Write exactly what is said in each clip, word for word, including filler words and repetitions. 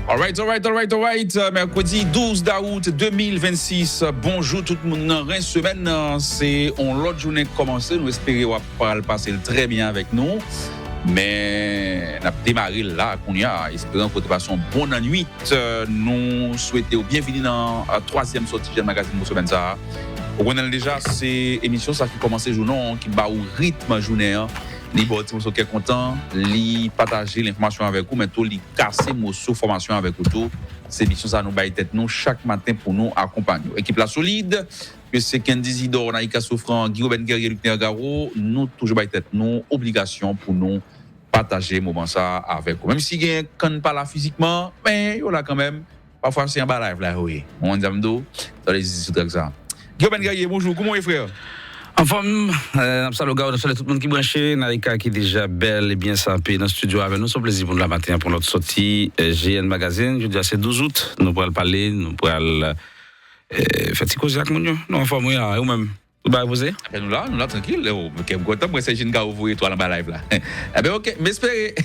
Alright, alright, alright, alright. Mèkredi douz dawout de mil vennsis. Bonjou tout moun nan Rens. Semèn nan, se yon lòt jounen k kòmanse. Nou espere w ap pral pase l trè byen avèk nou. Men, n ap demare l la, kounye a, esperan ke w te pase yon bon nannwit. Nou swete w byenvini nan, euh, twazyèm sòti Jèn Magazin pou semèn sa a. Ou konnen l deja, se emisyon sa ki kòmanse jounen an, ki ba ou ritm jounen an. Li ba w ti moso kè kontan, li pataje l enfòmasyon avèk ou, men tou li kase moso fòmasyon avèk ou tou. Se misyon sa nou bay tèt nou chak maten pou nou akonpanye w. Ekip la solid, ke se Kendy Zidor, Naïka Souffrant, Guy Robert Guerrier, Lucner Garo, nou toujou bay tèt nou obligasyon pou nou pataje moman sa avèk ou. Menm si gen kann pa la fizikman, men yo la kanmenm. Pafwa se anba live la yo ye. Ou konn sa m di w? Sa vle di sou trèk sa. Guy Robert Guerrier, bonjou, kòman w ye, frè? Anfòm, euh, n ap salye w, Garo, n ap salye tout moun ki branche, Naïka ki deja bèl e byen sanpe nan estidyo avè nou. Se yon plezi pou nou la maten an pou yon lòt sòti, euh, J N Magazine. Jodi a se douz out, nou pral pale, nou pral, euh, fè ti koze ak moun yo. Nou anfòm, wi, a, e ou menm? Tout bagay poze? Apre nou la, nou la trankil. Oh, kè m kontan, mwen se Jean Garo voye etwal anba live la. Enben, oke, m espere,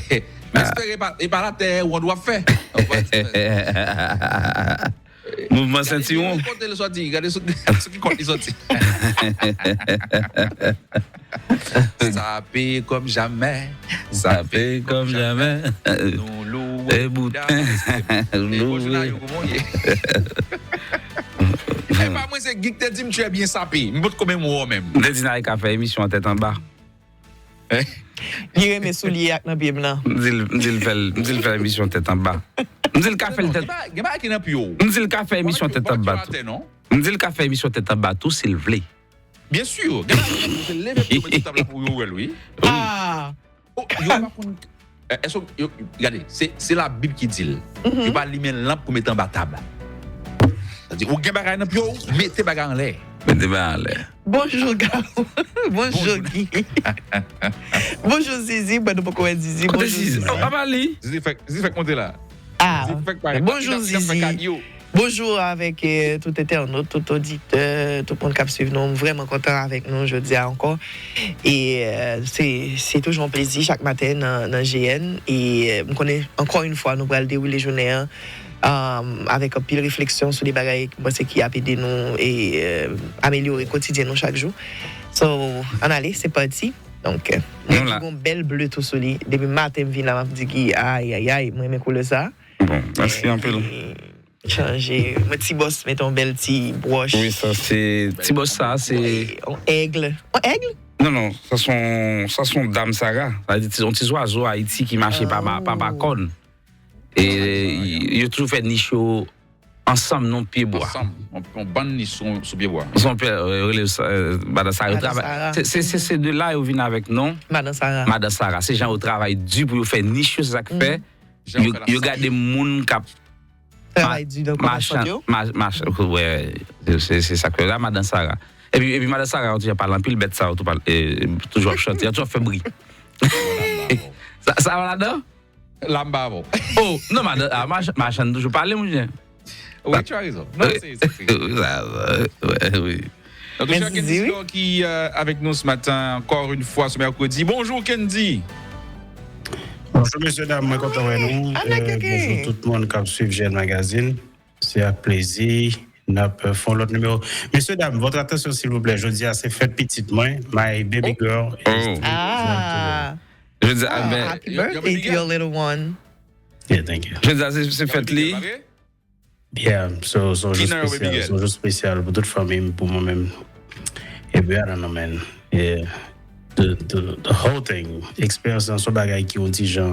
m espere e pa, e pa latè wonn w ap fè. Mouvman sentiwon. Gade kote l sòti, gade sou, sou ki kont li sòti. Sape kòm jamè. Sape kòm jamè. Nou louwe. E bouten. Louwe. Bonjou, Nayou, kòman w ye? E pa mwen, se Guy k te di m tu es bien sapé. M potko menm wè w menm. M te di Naïka fè emisyon an tèt anba. Li renmen soulye ak nan pye m nan. M di l, m di l fè l, m di l fè emisyon tèt anba. M di l ka fè l tèt. Gen bagay ki nan pye w. M di l ka fè emisyon tèt anba tou. M di l ka fè emisyon tèt anba tou si l vle. Byen si. Gen bagay ki nan pye w, se leve pye w, mete sou tab la pou yo wè l, wi. Ah. Oh, yo pa konn. Eh, èske yo, gade, se, se Labib ki di l. Yo pa limen lanp pou mete anba tab. Sa di, ou gen bagay nan pye w, mete bagay anlè. Mete bagay anlè. Bonjou, Garo. Bonjou, Guy. Bonjou, Zizi. Mwen, nou poko wè Zizi. Kote Zizi? Oh, papa li. Zizi fèk, Zizi fèk monte la. Ah. Zizi fèk pale. Bonjou, Zizi. Bonjou avèk, euh, tout entènot, tout oditè, tout moun k ap swiv nou. M vrèman kontan avèk nou jodi a ankò. E, euh, se, se toujou yon plezi chak maten nan, nan J N. E, euh, m konnen, ankò yon fwa, nou pral dewoule jounen an, euh, avèk anpil refleksyon sou de bagay m panse ki ap ede nou e, euh, amelyore kotidyen nou chak jou. So, ann ale, se pati. Donk, euh, mwen ki gon bèl ble tou sou li. Depi maten m vin la, m ap di ki, ay, ay, ay, mwen renmen koulè sa. Bon, mèsi anpil. Chanje. Mwen ti bòs mete yon bèl ti bwòch. Wi, sa se, ti bòs sa se yon èg. Yon èg? Non, non, sa se yon, sa se yon dam sara. Sa vle di yon ti zwazo Ayiti ki mache pa, pa, pa kòn. E yo toujou fè nich yo ansanm nan pye bwa. Ansanm, yon, yon bann nich sou, sou pye bwa. Se yon pye, euh, rele sa, euh, madan sara. Yo travay. Se, se, se, se de la yo vin avèk non. Madan sara. Madan sara. Se jan yo travay di pou yo fè nich yo, se sa k fè. Yo, yo gade moun k ap travay di nan kòmansman yo. Machann, ma-, machann, wè, se, se sa k fè la, madan sara. Epi, epi madan sara, yo toujou ap pale anpil bèt sa, yo tou pale, e, toujou ap chante, yo toujou ap fè bri. Sa, sa va ladan? La m pa bon. Oh, non, madan, ah, mach-, machann toujou pale, monchè. Wi, tu as raison. Non, se, se, se. Wi, sa, sa, wè, wi. Donk, se Kendy Zidor ki, euh, avèk nou ce matin, encore une fois, ce mercredi. Bonjour, Kendy. Bonjou, mesye dam, mwen kontan wè nou. Euh, bonjou tout moun k ap swiv J N Magazine. Se ak plezi n ap fè yon lòt nimewo. Mesye dam, votre attention, s'il vous plaît. Jodi a, se fèt pitit mwen, my baby girl. Is turning one today. Ah. Jodi a, ah, ben, happy birthday to your little one. Yeah, thank you. Jodi a, se, se fèt li. Yeah, so, so, jou espesyal, so, jou espesyal pou tout fanmi m, pou mwen menm. Epi, I don't know, man. Yeah. The, the, the whole thing, eksperyans lan, se yon bagay ki yon ti jan,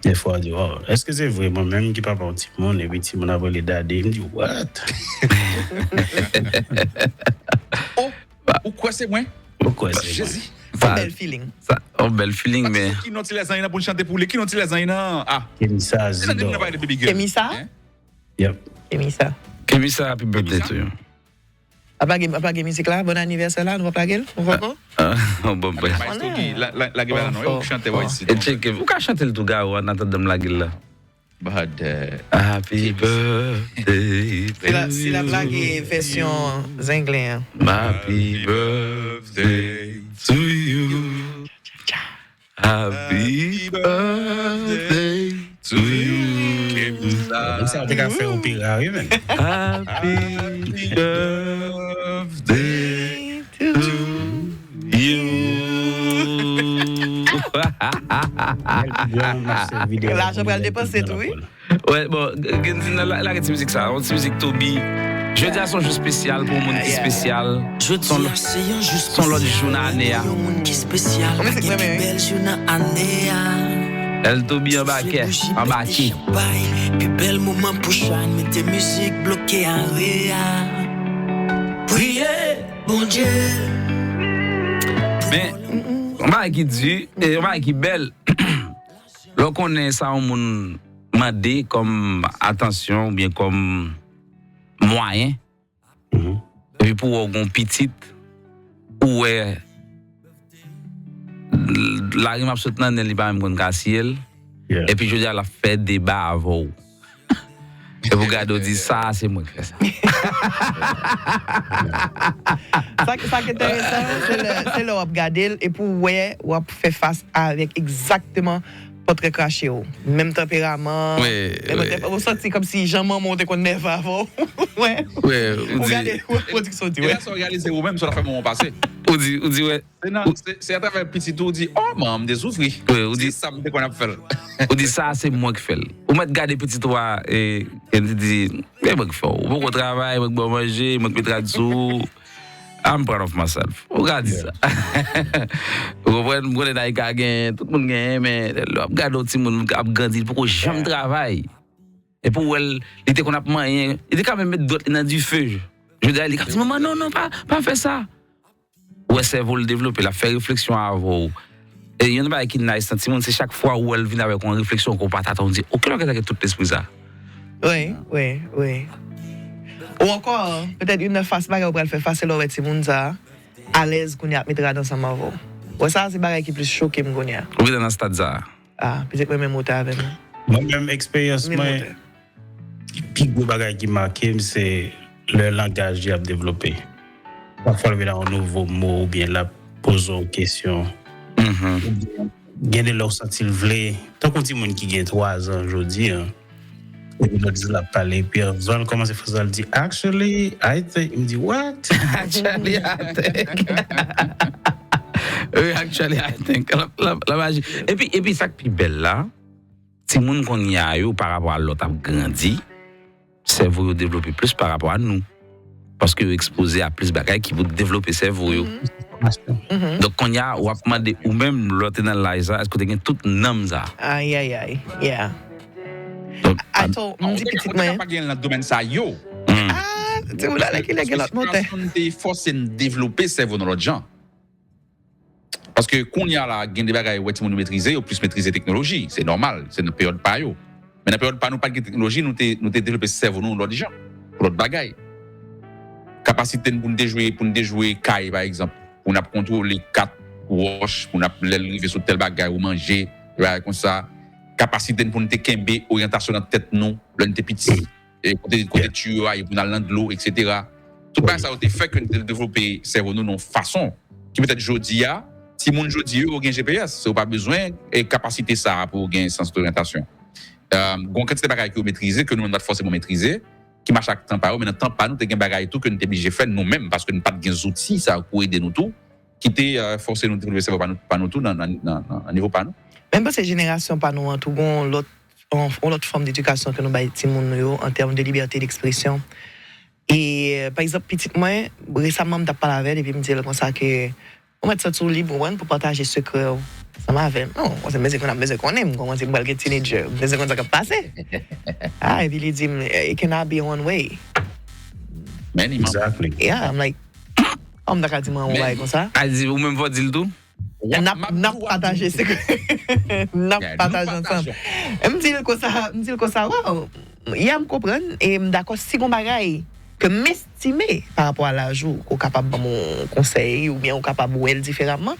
dèfwa, w di, oh, èske se vre mwen menm ki papa yon timoun, epi timoun ap rele daddy? M di, what? Oh, ou kwè se mwen? Ou kwè se mwen? Jezi. Yon bèl feeling. Sa, yon bèl feeling, men. Ki non ti lèzanj nan pou n chante pou li? Ki non ti lèzanj nan? Ah. Kemisa Zidor. Kemisa? Hein? Yep. Kemisa. Kemisa, happy birthday to you. Ap lage, ap lage mizik la, bon anivèsè la, nou ap lage l, nou poko? Ah, bon, bon. Maestro Guy, la, la, lage la non, ou chante w isit. E tcheke, ou ka chante l tou, Garo, an atandan m lage l la. But, uh, happy birthday to you. Si l ap lage vèsyon zenglen an. Happy birthday to you. Happy birthday to you. Sa te ka fè opera, wi, men. Happy birthday to you. Lajan pral depanse tou, wi. Wè, bon, gen di nan lage ti mizik sa, yon ti mizik Toby. Jodi a se yon jou espesyal pou yon moun ki espesyal. Jodi a se yon jou espesyal pou yon moun ki espesyal. Pa gen pi bèl jou nan ane a. L Toby anbake, anbake. Pi bèl moman pou shine, mete mizik bloke area. Priye Bondye. Men, yon bagay ki di, e yon bagay ki bèl. Lè w konnen sa yon moun mande kòm atansyon oubyen kòm mwayen, epi pou wè w gon pitit, ou wè lari m ap sot nan nen li pa menm konn ka siye l, epi jodi a l ap fè deba avè w. Epi w gade w di sa se mwen ki fè sa. Sa ki enteresan, se lè w ap gade l epi w wè w ap fè fas avèk egzakteman pòtrè krache w. Menm tanperaman. Ou santi kòmsi jan manman w te konn nève avè w. Ou gade pwodiksyon w di wè. Epi sa w reyalize ou menm sa w ta fè manman w pase. Ou di, ou di wè. Se atravè pitit ou di, oh manman m te soufri. Se sa m te konn ap fè l. Ou di sa se mwen ki fè l. Ou mèt gade pitit ou a e li di, men mwen ki fè w. Ou poko travay, mwen ki ba w manje, mwen ki met rad sou ou. I'm proud of myself. Ou ka di sa. Ou konprann? M konnen Naïka gen, tout moun genyen, men lè w ap gade yon timoun ap grandi, li poko janm travay. Epi w wè l, li te konn ap manyen, li te ka menm met dwèt li nan dife. Jodi a, li ka di, manman, non, non, pa, pa fè sa. Ou wè sèvo l devlope, l ap fè refleksyon avè w. E youn nan bagay ki nice nan timoun, se chak fwa ou wè l vin avèk yon refleksyon ke w pa t atann, ou di, oke, lòt gen tout lespri sa. Wi, wi, wi. Ou ankò, petèt youn nan fas bagay ou pral fè fas, se lè w wè timoun sa a alèz kounye a ap met rad ansanm avè w. Bon, sa a se bagay ki plis choke m kounye a. Ou gentan nan stad sa a. Ah, pitit mwen menm mote avè m. Mwen menm, eksperyans mwen, pi gwo bagay ki make m, se lè langaj li ap devlope. Pafwa, l vin ak yon nouvo mo oubyen l ap poze w kesyon. Oubyen, gen de lè w santi l vle, tankou yon timoun ki gen twa zan jodi a, epi lòt jou l ap pale, epi anvan l kòmanse fraz la, l di, actually, I think, m di, what? Actually, I think. Wi, actually, I think. L ap, l ap, l ap aji. Epi, epi sa k pi bèl la, timoun kounye a yo, pa rapò a lè w t ap grandi, sèvo yo devlope plis pa rapò a nou. Paske yo ekspoze a plis bagay ki pou devlope sèvo yo. Donk, kounye a, w ap mande ou menm, lè w te nan laj sa, èske w te gen tout nanm sa? Ayayay, yeah. Donk, Ato, m di pitit mwen. Ou te ka pa gen l nan domèn sa yo. Ah, timoun ale kilè gen lòt motè. Sitiyasyon te fòse n devlope sèvo nou lòt jan. Paske kounye a la, gen de bagay, ou wè timoun yo metrize, yo plis metrize teknoloji. Se nòmal, se nan peryòd pa yo. Men nan peryòd pa nou, pa t gen teknoloji, nou te, nou te devlope sèvo nou lòt jan, pou lòt bagay. Kapasite n pou n te jwe, pou n te jwe kay, pa egzanp, pou n ap kontwole kat, wòch, pou n ap, lè l rive sou tèl bagay, ou manje, bagay konsa. Kapasite n pou n te kenbe oryantasyon nan tèt nou, lè n te piti. E kote, kote tiyo a ye pou n al nan dlo, etsetera. Tout bagay sa yo te fè ke n te devlope sèvo nou nan yon fason ki petèt jodi a, timoun jodi yo, yo gen G P S, yo pa bezwen e kapasite sa a pou yo gen sans doryantasyon. Gon kantite bagay ke yo metrize, ke nou menm nou pa t fòseman metrize, ki mache ak tan pa yo, men nan tan pa nou, te gen bagay tou ke n te blije fè nou menm, paske n pa t gen zouti sa yo pou ede nou tou, ki te fòse nou devlope sèvo pa nou, pa nou tou nan, nan, nan, nan nivo pa nou. Men m panse jenerasyon pa nou an tou gon lòt yon, yon lòt fòm dedikasyon ke nou bay timoun nou yo an tèm de libète dekspresyon. E, pa egzanp, pitit mwen, resaman m t ap pale avè l epi m di l konsa ke ou mèt santi w lib, ou konprann, pou pataje sekrè w ansanm avè m. Non, se mezye konn ap bezwen konnen, m kòmanse m pral gen teenager, m bezwen konn sa k ap pase. Ah, epi li di m, it cannot be one way. Many mama. Exactly. Yeah, I'm like, oh, m ta ka di mwen yon bagay konsa. A di, ou menm fò w di l tou? N ap, n ap pataje sekrè. N ap pataje ansanm. M di l konsa, m di l konsa, waw, ya m konprann e m dakò si gon bagay ke m estime pa rapò a laj ou, ke w kapab ban m yon konsèy oubyen ou kapab wè l diferaman,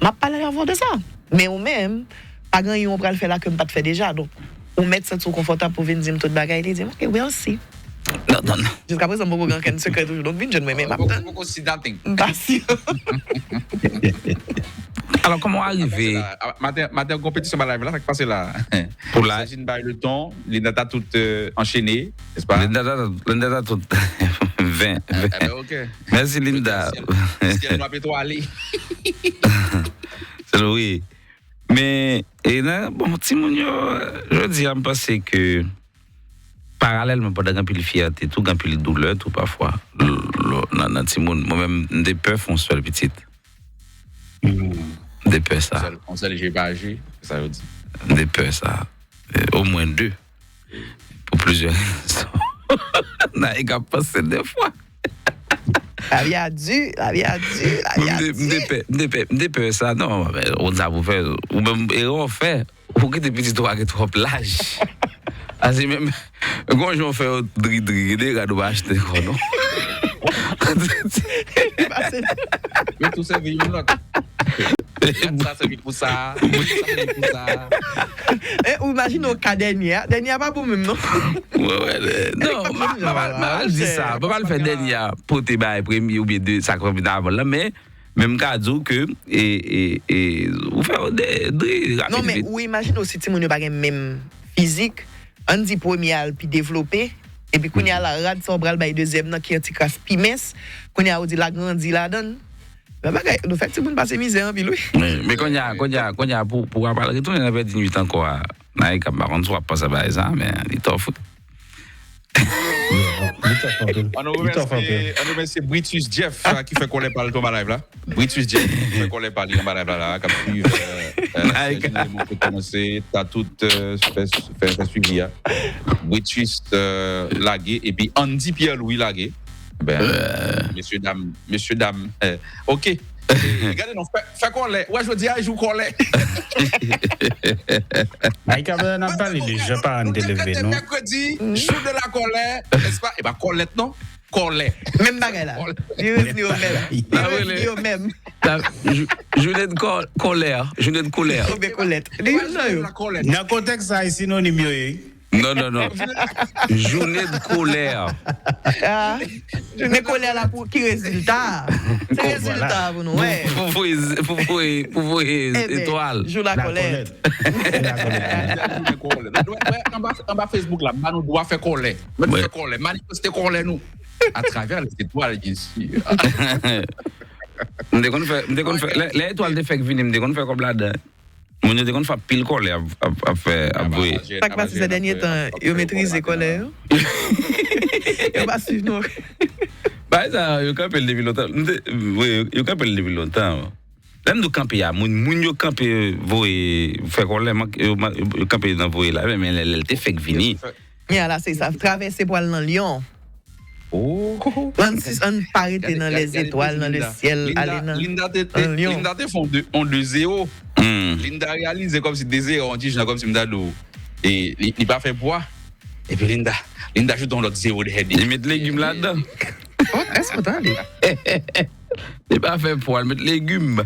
m ap pale avè w de sa. Men ou menm, pa gen anyen w pral fè la ke m pa t fè deja. Donk, ou mèt santi w konfòtab pou vin di m tout bagay. Li di m, ok, we'll see. Non, non, non. Jiska prezan, m poko gen okenn sekrè toujou. Donk, vin jwenn mwen, men m ap tann. Poko si nothing. M pa si. Alò, kòman w arive? Maten, maten konpetisyon ba live la, sa k pase la? Pou la. Sajin bay le ton, Linda ta tout anchene, n'est-ce pas? Linda ta tout, Linda ta tout. Ven. Mèsi, Linda. Syèl nwa petwale. Se wi. Men, e nan, bon, timoun yo, jodi a, m panse ke paralèlman, pandan gen anpil fyète, tou gen anpil doulè, tou pafwa, nan, nan timoun. Mwen menm, m te pè fè yon sèl pitit. M te pè sa. On sèl je pa je, sa yo di. M te pè sa. Omwen de. Pou plizyè rezon. Nan e ka panse de fwa. Lavi a di, lavi a di, lavi a di. M te pè, m te pè, m te pè sa. Non, on sa pou fè. Ou menm, erè w fè. Ou kite pitit ou a gen twòp laj. Ase menm, gon jan w fè yo dri dri, gen de rad ou pa achte ankò non. Yo tou sèvi youn lòt. Rad sa sèvi pou sa, sa sèvi pou sa. E ou imajine w ka dènye a, dènye a pa bon menm non. Wè, wè, non, m pa pral di sa, m pa pral fè dènye a pote bay premye oubyen de sa k fè avan lan, men Men m ka di w ke e, e, e, ou fè yo de, de rapid. Non, men ou imajine w si timoun yo pa gen menm fizik, ann di premye a l pi devlope, epi kounye a la rad sa w pral bay dezyèm nan ki yon ti kras pi mens, kounye a ou di l a grandi ladan l. Bagay, nou fè timoun pase mizè anpil, wi. Men, men kounye a, kounye a, kounye a pou, pou w ap al retounen nan vèdinwit ankò a, nan e ka m pa konn si w ap panse bagay sa, men li tough wi. An nou remèsye, an nou remèsye Britus Jeff ki fè kòlè pa l tonbe live la. Britus Jeff ki fè kòlè pa li anba live la, la k ap swiv. Sèjin Raymond ki kòmanse ta tout fè fè swivi a. Britus lage epi Andy Pierre Louis lage. Ben, mesye dam, mesye dam. Ok. Gade non, fè kòlè. Wè jodi a jou kòlè. Ay ka n ap pale de jan paran te leve nou. Mèkredi, jou de la kòlè. Nèspa? E pa kòlèt non. Kòlè. Menm bagay la. Li revni yo menm. Li revni yo menm. Jounen de kòlè. Jounen de kòlè. Oubyen kòlèt. Li youn nan yo. Nan kontèks sa e sinonim yo ye. Non, non, non. Journée de colère. Men kolè la pou ki rezilta? Se rezilta pou nou wè. Pou voye, pou voye, pou voye etwal. Jou la kolè. Anba Facebook la, ba nou dwa fè kòlè. Mèt fè kòlè, manifeste kòlè nou. Atravè les étoiles, bien sûr. M te konn fè, m te konn fè, lè etwal te fèk vini, m te konn fè kòb ladan. Moun yo te konn fè anpil kòlè ap, ap, ap fè, ap voye. Sa k pase sè dènye tan, yo metrize kòlè yo. Yo pa swiv nou. Bagay sa yo kanpe l depi lontan. M te, wi, yo kanpe l depi lontan. Lè m di w kanpe a, moun, moun yo kanpe voye, fè kòlè, yo, yo kanpe nan voye la, men lè, lè l te fèk vini. Men a la se sa, travèse pwal nan Lyon. Ann pa rete nan lèzetwal, nan lesyèl, ale nan Lyon. Linda te fè yon de zewo. Linda reyalize kòmsi de zewo, yon ti jan kòmsi m ta di w, e li pa fè pwa. Epi Linda, Linda ajoute yon lòt zewo dèyè li. Li met legim ladan. Èske w tande? Li pa fè pwa, li met legim.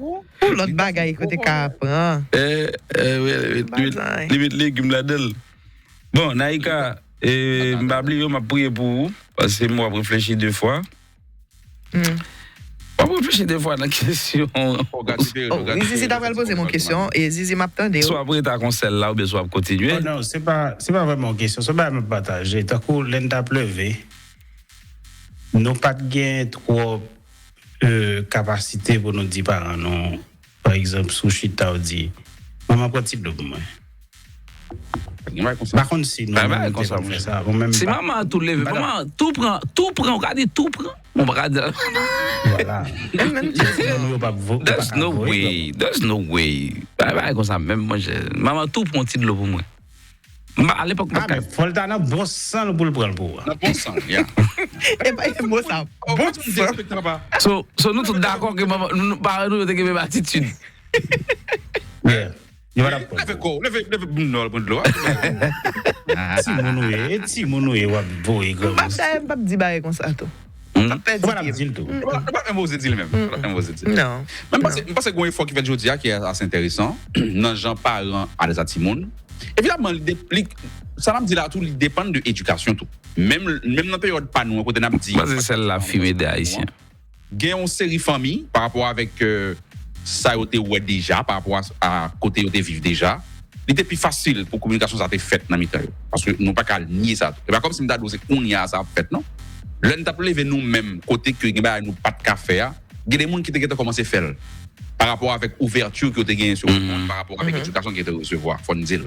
Pou lòt bagay kote ka pran. Li met legim ladan l. Bon, Naïka, m pa bliye w, m ap priye pou ou, paske m wè w ap reflechi de fwa. W ap reflechi de fwa nan kesyon. Zizi ta pral poze m yon kesyon, e Zizi m ap tande w. Swa w ap rete ak yon sèl la oubyen swa w ap kontinye. Non, se pa, se pa vrèman yon kesyon, se yon bagay m ap pataje. Tankou lè n t ap leve, nou pa t gen twòp kapasite pou nou di paran nou, pa egzanp, si w chita w di, manman pran ti dlo pou mwen. M pa konn si nou menm nou te konn fè sa. Si manman an tou leve, manman an tou pran, tou pran, ou ka di tou pran. Mwen pa ka di. Vwala. Moun yo p ap vo, yo pa ka voye. There's no way. Bagay konsa menm, monchè. Manman tou pran ti dlo pou mwen. Mwen, alepòk, mwen pa t ka. Fò l ta nan bon san l pou l pran l pou ou. Nan bon san l, ya. E pa e mo sa. Bon san. So, so nou tout dakò ke manman, paran nou yo te gen menm atitid. Yo pa t ap pran. Leve kò w, leve, leve boun nan w al pran dlo a. Timoun ou ye, e timoun ou ye w ap voye granmoun. M p ap dayè m p ap di bagay konsa tou. M p ap pèdi pye m. Ou pa t menm oze di l menm. Ou pa t menm oze di l. Non. Men m panse, m panse gen yon efò ki fèt jodi a ki ase enteresan nan jan paran adrese a timoun. Evidamman, li, li, Sa n ap di la tou, li depann de edikasyon tou. Menm, menm nan peryòd pa nou an, kote n ap di. Mwen se sèl la fime de Ayisyen. Gen yon seri fanmi, pa rapò avèk, euh, sa yo te wè deja, pa rapò a, a kote yo te viv deja, li te pi fasil pou kominikasyon sa te fèt nan mitan yo. Paske nou pa ka nye sa tou. E pa kòmsi m ta di w se kounye a sa ap fèt, non. Lè n t ap leve nou menm, kote ke gen bagay nou pa t ka fè a, gen de moun ki te gentan kòmanse fè l. Pa rapò avèk ouvèti ke yo te genyen sou lemonn, pa rapò avèk edikasyon ke yo te resevwa, fò n di l.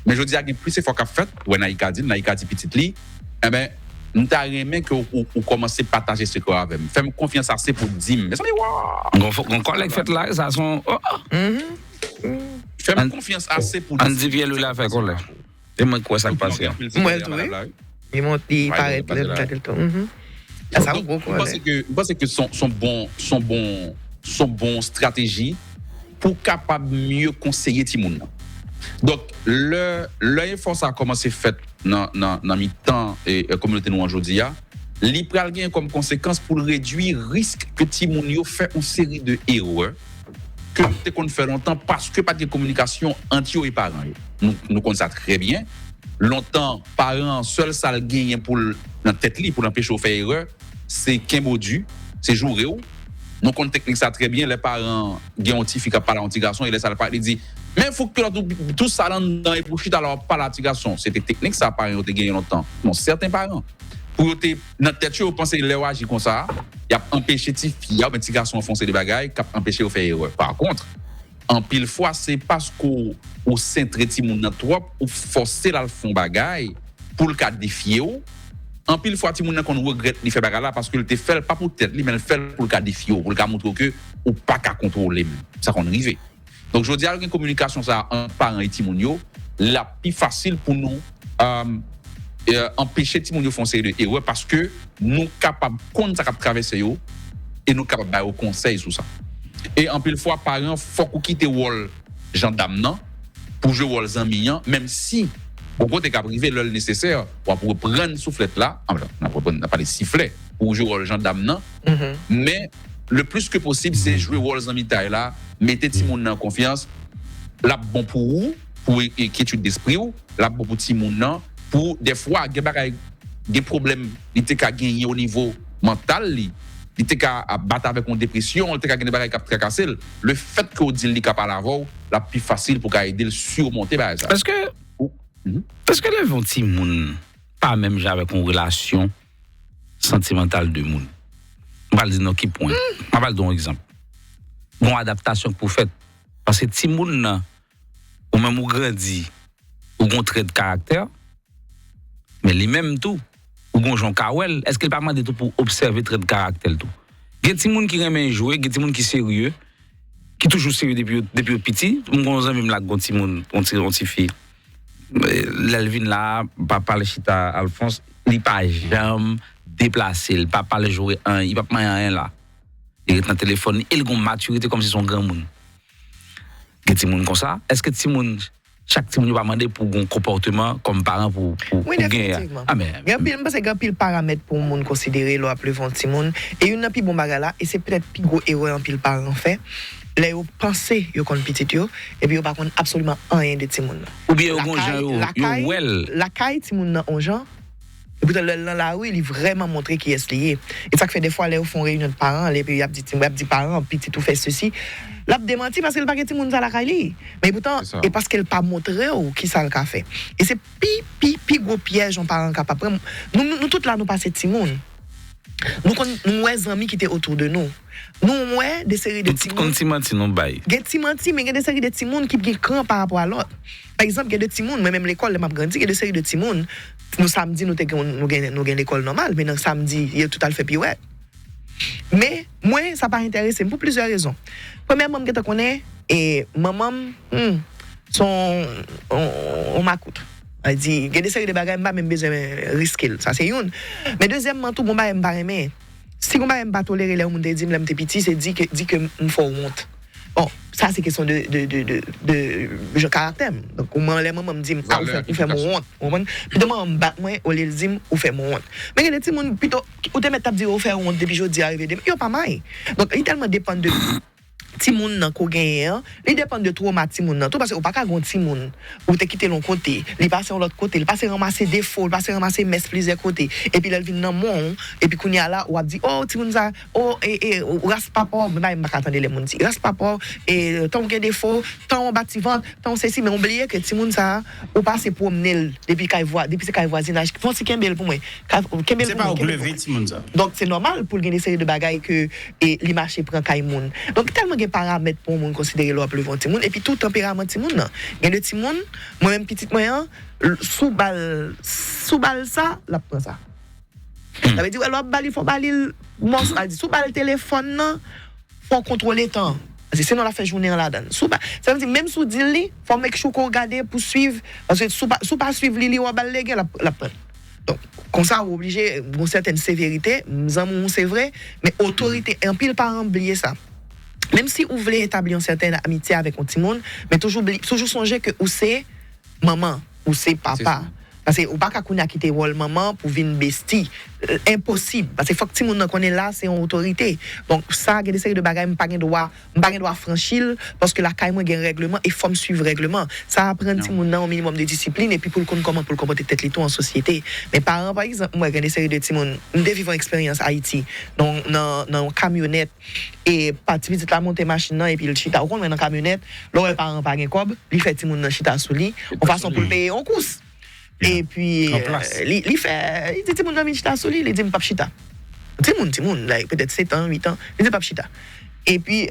Men jodi a, gen plis efò k ap fèt, wè Naïka di l, Naïka di pitit li, enben, m ta renmen ke w, ou, ou kòmanse pataje sekrè avè m. Fè m konfyans ase pou w di m. Mezanmi, waw! Gon fo-, gon kòlèg fèt la, sa se yon, oh, oh. Fè m konfyans ase pou w di m. Ann di Pierre Louis la fè kòlèg. E mwen k wè sa k pase a. M wè l tou, wi. Li mont, li parèt lè m gade l tou. Mhm. Sa w gwo kòlè. Donk, m panse ke, m panse ke son, son bon, son bon, son bon estrateji pou w kapab mye konseye timoun nan. Donk, lè, lè efò sa a kòmanse fèt nan, nan, nan mitan, e, e, kominote nou an jodi a, li pral gen kòm konsekans pou l redui risk ke timoun yo fè yon seri de erè ke nou te konn fè lontan paske pa t gen kominikasyon ant yo e paran yo. Nou, nou konn sa trè byen. Lontan, paran an, sèl sa l genyen pou l, nan tèt li, pou l anpeche w fè erè, se kenbe w di, se joure w. Nou konn teknik sa trè byen, lè paran an gen yon tifi k ap pale a yon ti gason, e lè sa l pale, li di, men fout kilòt ou, tou sal anndan, epi w chita la w ap pale a ti gason. Se te teknik sa paran yo te genyen lontan. Bon, sèten paran, pou yo te, nan tèt yo, yo panse lè yo aji konsa, y ap anpeche tifi a oubyen ti gason an fè yon seri de bagay k ap anpeche yo fè erè. Pa kont, anpil fwa, se paske w, ou sentre timoun nan twòp, ou fòse l al fè yon bagay pou l ka defye w. Anpil fwa, timoun nan konn regrèt li fè bagay la paske l te fè l pa pou tèt li, men l fè l pou l ka defye w, pou l ka montre w ke ou pa ka kontwole m. Sa konn rive. Donk, jodi a, gen kominikasyon sa a ant paran e timoun yo, l ap pi fasil pou nou, euh, euh, anpeche timoun yo fè yon seri de erè paske nou kapab konn sa k ap travèse yo e nou kapab ba yo konsèy sou sa. E anpil fwa, paran, fòk ou kite wòl jandam nan pou jwe wòl zanmi an, menm si, bon, kote k ap rive, lè l nesesè, w ap reprann souflèt la, anfen, n ap reprann, n ap pale siflè, pou w jwe wòl jandam nan. Men, le plus que possible, se jwe wòl zanmitay la, mete timoun nan konfyans, l ap bon pou ou, pou e-, ekyetid despri w, l ap bon pou timoun nan, pou dèfwa, gen bagay, gen pwoblèm li te ka genyen o nivo mantal li, li te ka ap bat avèk yon depresyon, li te ka gen de bagay k ap trakase l. Le fèt ke w di l li ka pale avè w, l ap pi fasil pou w ka ede l simonte bagay sa. Èske, èske leve yon timoun pa menm jan avèk yon relasyon santimantal de moun? M pral di nan ki pwen. M pral di yon egzanp. Gon adaptasyon k pou fèt. Paske timoun nan, ou menm ou grandi, ou gon trèt karaktè, men li menm tou, ou gon jan w ka wè l, èske l pa mande tou pou w obsève trèt karaktè l tou? Gen timoun ki renmen jwe, gen timoun ki serye, ki toujou serye depi yo, depi yo piti. M gon zanmi m la k gon timoun, yon ti, yon tifi. Lè l vin la, papa l chita Alphonse, li pa janm deplase, li pa pral jwe anyen, li p ap manyen anyen la. Li ret nan telefòn li, e l gon matirite kòmsi se yon granmoun. Gen timoun konsa. Èske timoun, chak timoun yo pa mande pou gon konpòteman kòm paran pou, pou, pou genyen? Wi, definitivman. Gen anpil, m panse gen anpil paramèt pou yon moun konsidere lè w ap leve yon timoun. E youn nan pi bon bagay la, e se petèt pi gwo erè anpil paran fè, lè yo panse yo konn pitit yo, epi yo pa konn absoliman anyen de timoun nan. Oubyen yo gon jan yo, yo wè l. Lakay, lakay timoun nan on jan, epoutan lè l nan lari, li vrèman montre kiyès li ye. E sa k fè dèfwa lè yo fè yon reyinyon de paran, epi y ap di timoun, y ap di paran, pitit ou fè sesi, l ap demanti paske l pa gen timoun sa lakay li. Men epoutan, e paske l pa montre w kisa l ka fè. E se pi, pi, pi gwo pyèj yon paran kapab pran. Nou, nou, nou tout la, nou pase timoun. Nou konn, nou wè zanmi ki te otou de nou. Nou wè de seri de timoun. Nou tout konn ti manti nou bay. Gen ti manti, men gen de seri de timoun ki gen kran pa rapò a lòt. Pa egzanp, gen de timoun, mwen menm lekòl, lè m ap grandi, gen de seri de timoun, nou samdi, nou te gen, nou gen, nou gen lekòl nòmal, men nan samdi, yo tout al fè piwèt. Men, mwen, sa pa enterese m pou plizyè rezon. Premyèman, m gentan konnen, e, manman m, hmm, se yon, yon, yon makout. Sa vle di, gen de seri de bagay, m pa menm bezwen riske l. Sa se youn. Men dezyèmman tou, gon bagay m pa renmen. Si gon bagay m pa tolere lè yon moun te di m lè m te piti, se di ke, di ke m fè w wont. Bon, sa se kesyon de, de, de, de, de jan karaktè m. Donk, ou, lè manman m di m, a, ou fè, ou fè m wont. Ou konprann? Pito manman m bat mwen, olye l di m, ou fè m wont. Men gen de timoun, pito, ou te mèt t ap di yo, ou fè wont depi jodi a rive demen. Yo pa may. Donk, li tèlman depann de timoun nan ke w genyen an, li depann de twoma timoun nan tou, paske ou pa ka gen yon timoun, ou te kite l yon kote, li pase yon lòt kote, li pase ranmase defo, li pase ranmase mès plizyè kote, epi lè l vin nan men w, epi kounye a la, w ap di, o, timoun sa, o, e, e, ras papa w, men m pa ka tande lè moun di, ras papa w, e, tan w gen defo, tan w ba ti vant, tan w sesi, men w bliye ke timoun sa, ou pase pwomne l depi kay vwa, depi se kay vwazinaj, fon ti kenbe l pou mwen, kay, kenbe l pou mwen, kenbe l pou mwen. Se pa ou k leve timoun sa. Donk, se nòmal pou l gen de seri de bagay ke e li mache pran kay moun. Donk, tèlman gen paramèt pou yon moun konsidere lè w ap leve yon timoun, epi tou tanperaman timoun nan. Gen de timoun, mwen menm pitit mwen an, l- sou bal, sou bal sa, l ap pran sa. Sa vle di, wè, lè w ap ba li, fò w ba li l mòso, sa vle di, sou bal telefòn nan, fò w kontwole tan. Paske sinon, l ap fè jounen an ladan l. Sou ba, sa vle di, menm si w di l li, fò w make sure ke w gade pou swiv. Paske sou pa, sou pa swiv li, li w ap ba l legen, l ap, l ap pran. Donk, konsa, ou oblije, gon sètèn severite, m zanmi w se vre, men otorite, anpil paran bliye sa. Menm si ou vle etabli yon sètèn amitye avèk yon timoun, men toujou bli, toujou sonje ke ou se manman, ou se papa. Paske ou pa ka kounye a kite wòl manman pou vin besti. Enposib. Paske fòk timoun nan konnen la se yon otorite. Donk, sa gen de seri de bagay m pa gen dwa, m pa gen dwa franchi l, paske lakay mwen gen règleman e fò m swiv règleman. Sa aprann timoun nan yon minimòm de disiplin epi pou l konn kòman pou l konpòte tèt li tou an sosyete. Men paran, pa egzanp, mwen gen de seri de timoun, m te viv yon eksperyans Ayiti, nan, nan, nan yon kamyonèt, e pa ti pitit la monte machin nan epi l chita. Ou konn wè nan kamyonèt, lè w wè paran pa gen kòb, li fè timoun nan chita sou li, yon fason pou l peye yon kous. Epi, li, li fè, li di timoun nan vin chita sou li, li di m p ap chita. Timoun, timoun, like, petèt sèt an, uit an, li di l p ap chita. Epi,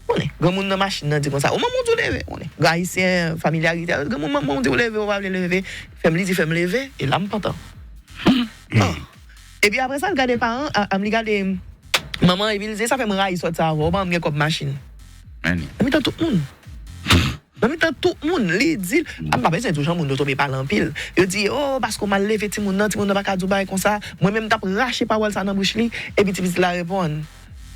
konnen, granmoun nan machin nan di konsa, o manman w di w leve, konnen, grann ayisyen, familyarite, granmoun manman w di w leve, ou pa vle leve, fè m, li di fè m leve, e la m pantan. Epi apre sa, l gade paran, a, a, li gade manman, epi l di, sa fè m rayi sòti avè w, manman m gen kòb machin. Nan mitan tout moun. Nan mitan tout moun, li di, m pa bezwen di w jan moun yo tonbe pale anpil. Yo di, o, paske w mal leve timoun nan, timoun nan pa ka di w bagay konsa. Mwen menm, m t ap rache pawòl sa nan bouch li, epi ti pitit la reponn,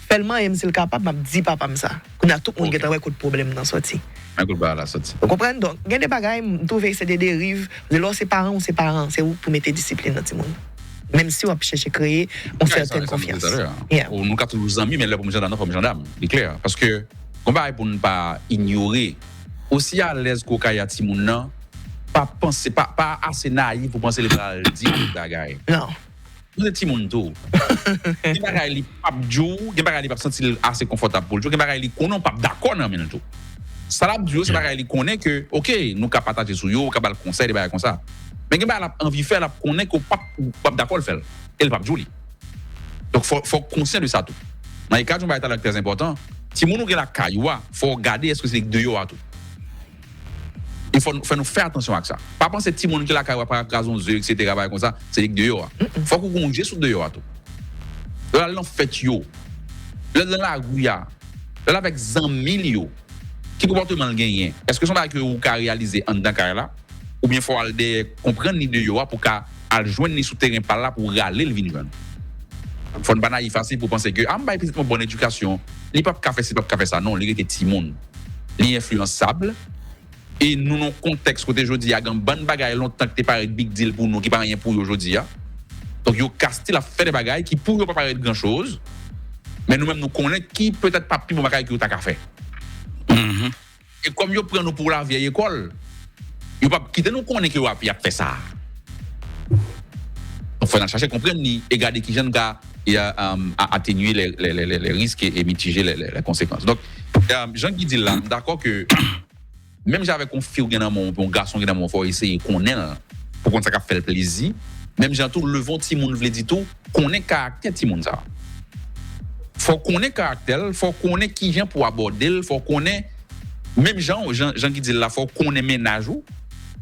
fè l manyen m si l kapab, m ap di papa m sa. Kounye a, tout moun gentan wè kote pwoblèm nan sòti. Mwen kout bagay la sòti. Ou konprann? Donk, gen de bagay, m twouve se de deriv. Lè w se paran, ou se paran, se ou k pou mete disiplin nan timoun. Menm si w ap chèche kreye yon sètèn konfyans. Yeah. Ou, nou ka toujou zanmi, men lè pou m jandam nan, fò m jandam. Li klè. Paske, gon bagay pou n pa inyore. Osi alèz ke w ka ye a timoun nan, pa panse, pa, pa ase nayiv pou panse li pral di tout bagay. Non. Nou se timoun tou. Gen bagay li p ap di w, gen bagay li p ap santi l ase konfòtab pou l di w, gen bagay li konnen w p ap dakò nan men l tou. Sa l ap di w yo, se bagay li konnen ke, oke, nou ka pataje sou yo, ou ka ba l konsèy, de bagay konsa. Men gen bagay l ap anvi fè, l ap konnen ke w p ap, w p ap dakò l fè l. E l p ap di w li. Donk, fò, fò w konsyan de sa tou. Nan e ka di yon bagay talè ki trè enpòtan, timoun ou gen lakay ou a, fò w gade èske se li k deyò a tou. E fò, fò nou fè atansyon ak sa. Pa panse timoun ki lakay ou a pa ka kraze yon ze, etsetera, bagay konsa, se li k deyò a. Fòk ou gen yon je sou deyò a tou. Lè l al nan fèt yo, lè l nan lari a, lè l avèk zanmi l yo, ki konpòteman l genyen? Èske se yon bagay ke ou ka reyalize anndan kay la? Oubyen fò w al dèyè, konprann li deyò a pou w ka al jwenn li sou teren pa l la pou w rale l vin jwenn ou? Fò n pa nayif ase pou panse ke, a, m bay pitit mwen bòn edikasyon, li p ap ka fè si, li p ap ka fè sa. Non, li rete timoun. Li enfliyansab. E nou nan yon kontèks kote jodi a gen bann bagay lontan ki te parèt big deal pou nou, ki pa anyen pou yo jodi a. Donk, yo ka still ap fè de bagay ki pou yo pa parèt gran choz, men nou menm nou konnen ki petèt pa pi bon bagay ke yo ta ka fè. E kòm yo pran nou pou lavyèy ekòl, yo p ap kite nou konnen ke yo ap, y ap fè sa. Donk, fò n al chache konprann li e gade kijan n ka, e, a, a, atenye lè, lè, lè, lè, lè risk e, e mitije lè, lè, lè konsekans. Donk, e, jan Guy di l la, m dakò ke menm jan avèk yon fi w gen nan men w, yon gason w gen nan men w, fò w eseye konnen l, pou w konn sa k ap fè l plezi. Menm jan tou, leve yon timoun vle di tou, konnen karaktè timoun sa a. Fò w konnen karaktè l, fò w konnen kijan pou w abòde l, fò w konnen, menm jan, jan, jan Guy di l la, fò w konnen mennaj ou,